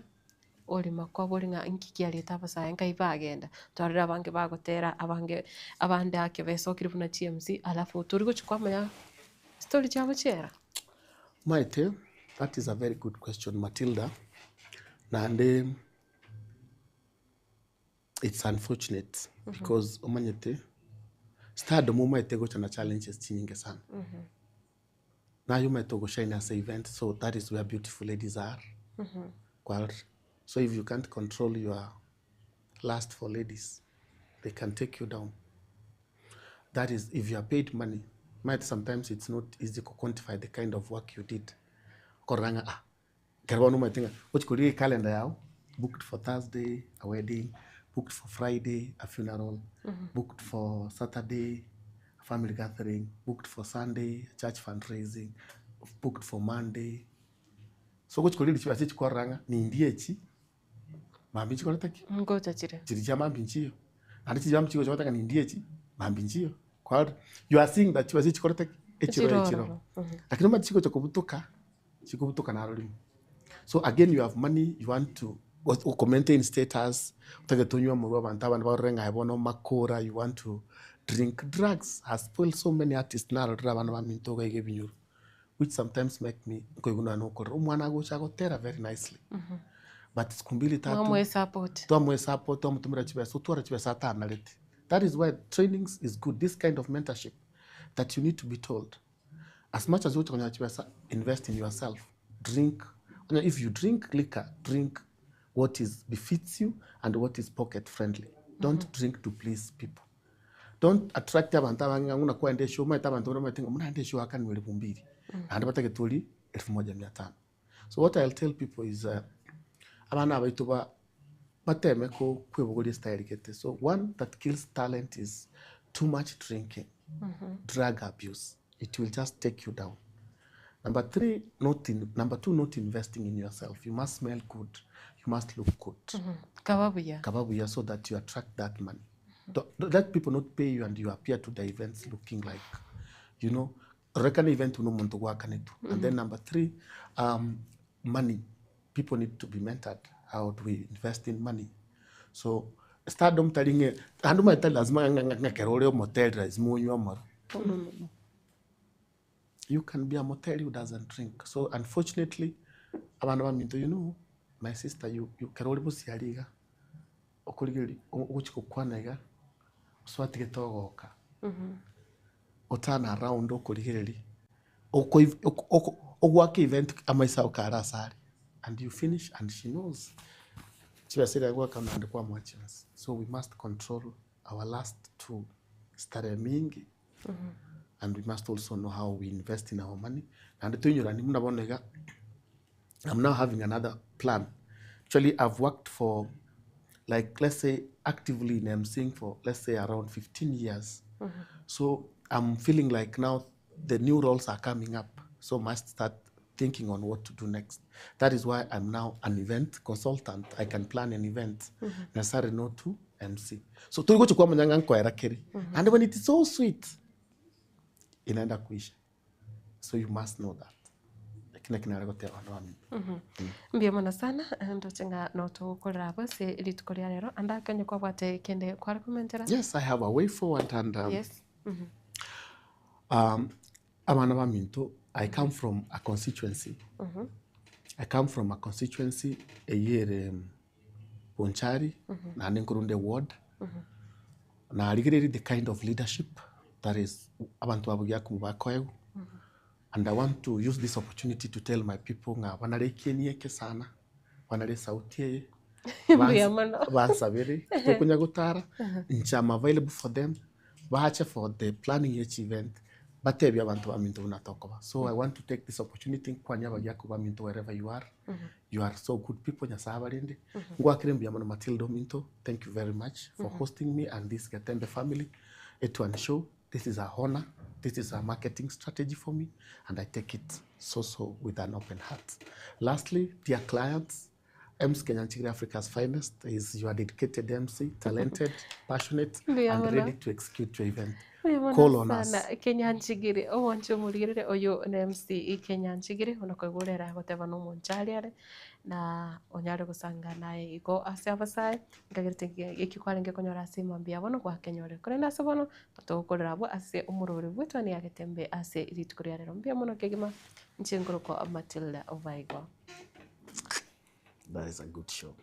orima kwabori ng'a inki kiareta abasae nkai bagenda. Twarorire abange bagotera abange abande ake besokire buna chi MC alafu tori gochia kwamanya story chiabo chiera. Omanyete that is a very good question Matilda, naende it's unfortunate because omanyete stardom omanyete egocha na challenges chinyinge sana. Naye omanyete ogoshine ase event so that is where beautiful ladies are, kwarora. So if you can't control your lust for ladies they can take you down. That is if you are paid money, omanyete sometimes it's not easy ko quantify the kind of work you did. Okorora ng'a ah, ekero bono omanyete ng'a ochi korigia ecalendar yago, booked for Thursday a wedding, booked for Friday a funeral, booked for Saturday a family gathering, booked for Sunday a church fundraising, booked for Monday. So ogochi korigia chibesa echi kwarora ng'a nindie echi. Mambia nchikorete ki? Ngocha chire. Chiri chia mambia nchiyo. Naende chiri chia mambia chigocha goteba ng'a nindie echi, mambia nchiyo. Kwarora? You are seeing that chibesa chikorete ki? Echiro Echiro echiro. ororo. Lakini omanyete chigocha kobutoka, chikobutoka naro rimo. So again you have money, you want to oko maintain status, otagete onywe amarwa abanto abande barore ng'a aye bono omakora, you want to drink. Drugs has spoiled so many artists narorire abana baminto iga iga ebinyoro, which sometimes make me nkoigwa nonya nokorera. Omwana agocha agotera very nicely, but siku mbili tatu, Mwamoe support. twamoe support, twamotomera chibesa, otwara chibesa atanareti. That is why trainings is good, this kind of mentorship that you need to be told. As much as ogocha konyora chibesa, invest in yourself, drink, onye if you drink liquor, drink what is befits you and what is pocket friendly. Don't drink to please people. Don't attract abanto abange ng'a buna kwaenda eshow, omanyete abanto baria bamanyete ng'a buna naende eshow akanwa elfu mbili, naende batagete orie elfu moja mia tano. So what I'll tell people is abana abaito ba bateme ko kwebogoria estyle gete. So one that kills talent is too much drinking, drug abuse, it will just take you down. Number three, not in, number two, not investing in yourself. You must smell good, you must look good. Kaba buya. Kaba buya so that you attract that money. Don't, let people not pay you and you appear to the events looking like, you know, rorekana event buna omonto gwakanetwe. And then number three, money. People need to be mentored. How do we invest in money? So, stardom tari ng'e, naende omanyete tari lazima ng'a ng'a ng'a ekero ore omoteri lazima onywe omoro. No, no, no, no. You can be a moteri who doesn't drink. So unfortunately, abana baminto, you know, my sister, you, you, ekero ore bosiari iga, okorigereria, ogochia gokwana iga, oswatigete ogoka, otana around okorigereria, oko oko ogoaka event amaiso ao kare ase are, and you finish and she knows chibesa eria agoaka naende kwamoa chionsi. So we must control our lust to starehe mingi, and we must also know how we invest in our money, naende toinyorani buna bono iga, I'm now having another plan. Actually I've worked for like let's say actively in emceeing for let's say around 15 years. So I'm feeling like now the new roles are coming up, so must start thinking on what to do next. That is why I'm now an event consultant, I can plan an event, necessarily not to MC. So tori gochia kwamanya ng'a nkoera kere, naende when it is so sweet, inaenda kuisha. So you must know that. Eki naki nare goteba abana baminto. Mbuya mono sana, ndoche ng'a notogokorera abwo ase rituko ria rero, ande ake onye kwabwate kende kware komentera. Yes, I have a way forward and Yes. abana baminto, I come from a constituency, I come from a constituency eywo ere Bonchari, naende nkorwa eward, narigereiri the kind of leadership that is abanto ba Bogiakumu bakoegwa, and I want to use this opportunity to tell my people ng'a banare ekieni eke sana, banare esauti eye, Mbuya mono. bansabere, tokonya gotara, inche am available for them, bache for the planning ya each event, batebie abanto baminto buna tokoba. So I want to take this opportunity nkwanie abagiaku baminto wherever you are, you are so good people, Nyasaye abarende. Ngwakere mbuya mono Matilda ominto, thank you very much for hosting me and this Getembe family, Etwan show, this is a honour, this is a marketing strategy for me and I take it so so with an open heart. Lastly, dear clients, MC Kenyanchigiri Africa's finest is your dedicated MC, talented, passionate Mbuya and mono. ready to execute your event. Mbuya mono Call on us. sana Kenyanchigiri omonche omorigerere oyo ne MC Kenyanchigiri ona koigurera agoteba na omonchari are na onyare gosanga naye igo ase abasae nkagerete eki kwarenge konyora ase emambia bono gwakenyore korende ase bono togokorera abwo ase omoroberi bwetwa niga agetembe ase rituko ria rero mbuya mono kegima inche nkorokwa Matilda Obaigwa. That is a good show.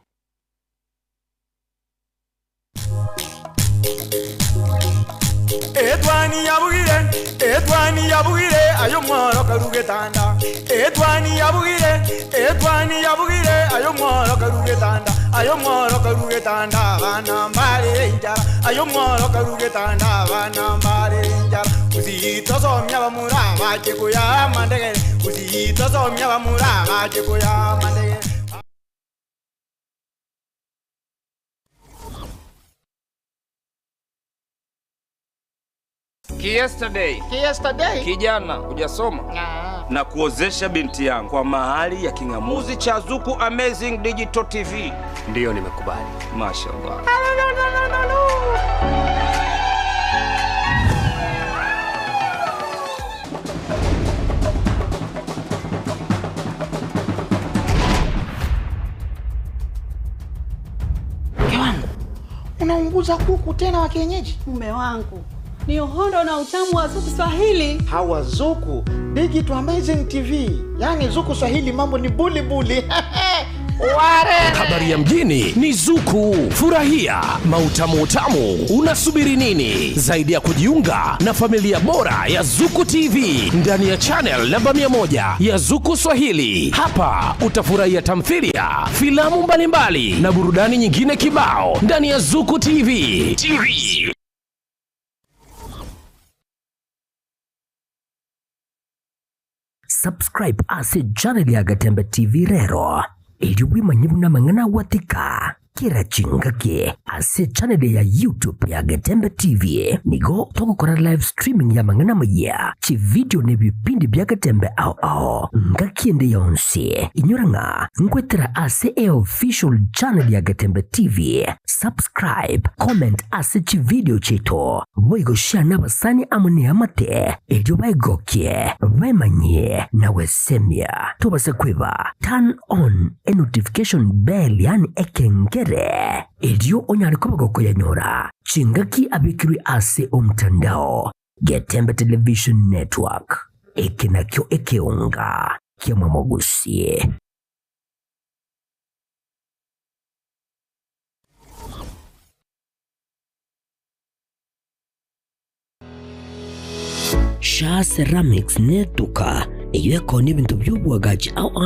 Etwani yabugire, etwani yabugire, aye omworo karu getanda. Etwani yabugire, etwani yabugire, aye omworo karu getanda. Aye omworo karu getanda, abana mbare enchara. Aye omworo karu getanda, abana mbare enchara. Gusii tosomia abamura bache koya amandegere. Gusii tosomia abamura bache koya amandegere. Kiyesterday. Kiyesterday? Kijana hujasoma na kuozesha binti yangu kwa mahali ya king'amuzi cha Zuku Amazing Digital TV. Ndiyo, nimekubali. Mashallah. Mke wangu, unaunguza kuku tena wa kienyeji? Mume wangu ni uhondo na utamu wa Zuku Swahili. Hawa Zuku Digital Amazing TV, yaani Zuku Swahili mambo ni buli buli. Ware. Habari ya mjini ni Zuku. Furahia mautamu utamu. Unasubiri nini zaidi ya kujiunga na familia bora ya Zuku TV ndani ya channel namba 100 ya Zuku Swahili? Hapa utafurahia tamthilia, filamu mbalimbali na burudani nyingine kibao ndani ya Zuku TV. TV. Subscribe ase channel ya Gatembe TV rero erio bwimanye buna amang'ana agwatika kera chingaki ase channel ya YouTube ya Gatembe TV nigo togokora live streaming ya amang'ana amaya chivideo na ebipindi bia Gatembe ao ao ngaki ende yonsi inyora ng'a nkwetera ase e official channel ya Gatembe TV subscribe comment ase chivideo chiaito boigo share na abasani amo na eamate erio baegokie baemanyie na gwesemia tobase kweba turn on e notification bell yaani ekengere erio onyare koba gokoyanyora chingaki abekirwe ase omtandao Getembe Television Network eke nakio ekeonga kia mwamogusie. Shaa Ceramics netuka eyo ekoonia ebinto bi'obwagachi ao ao.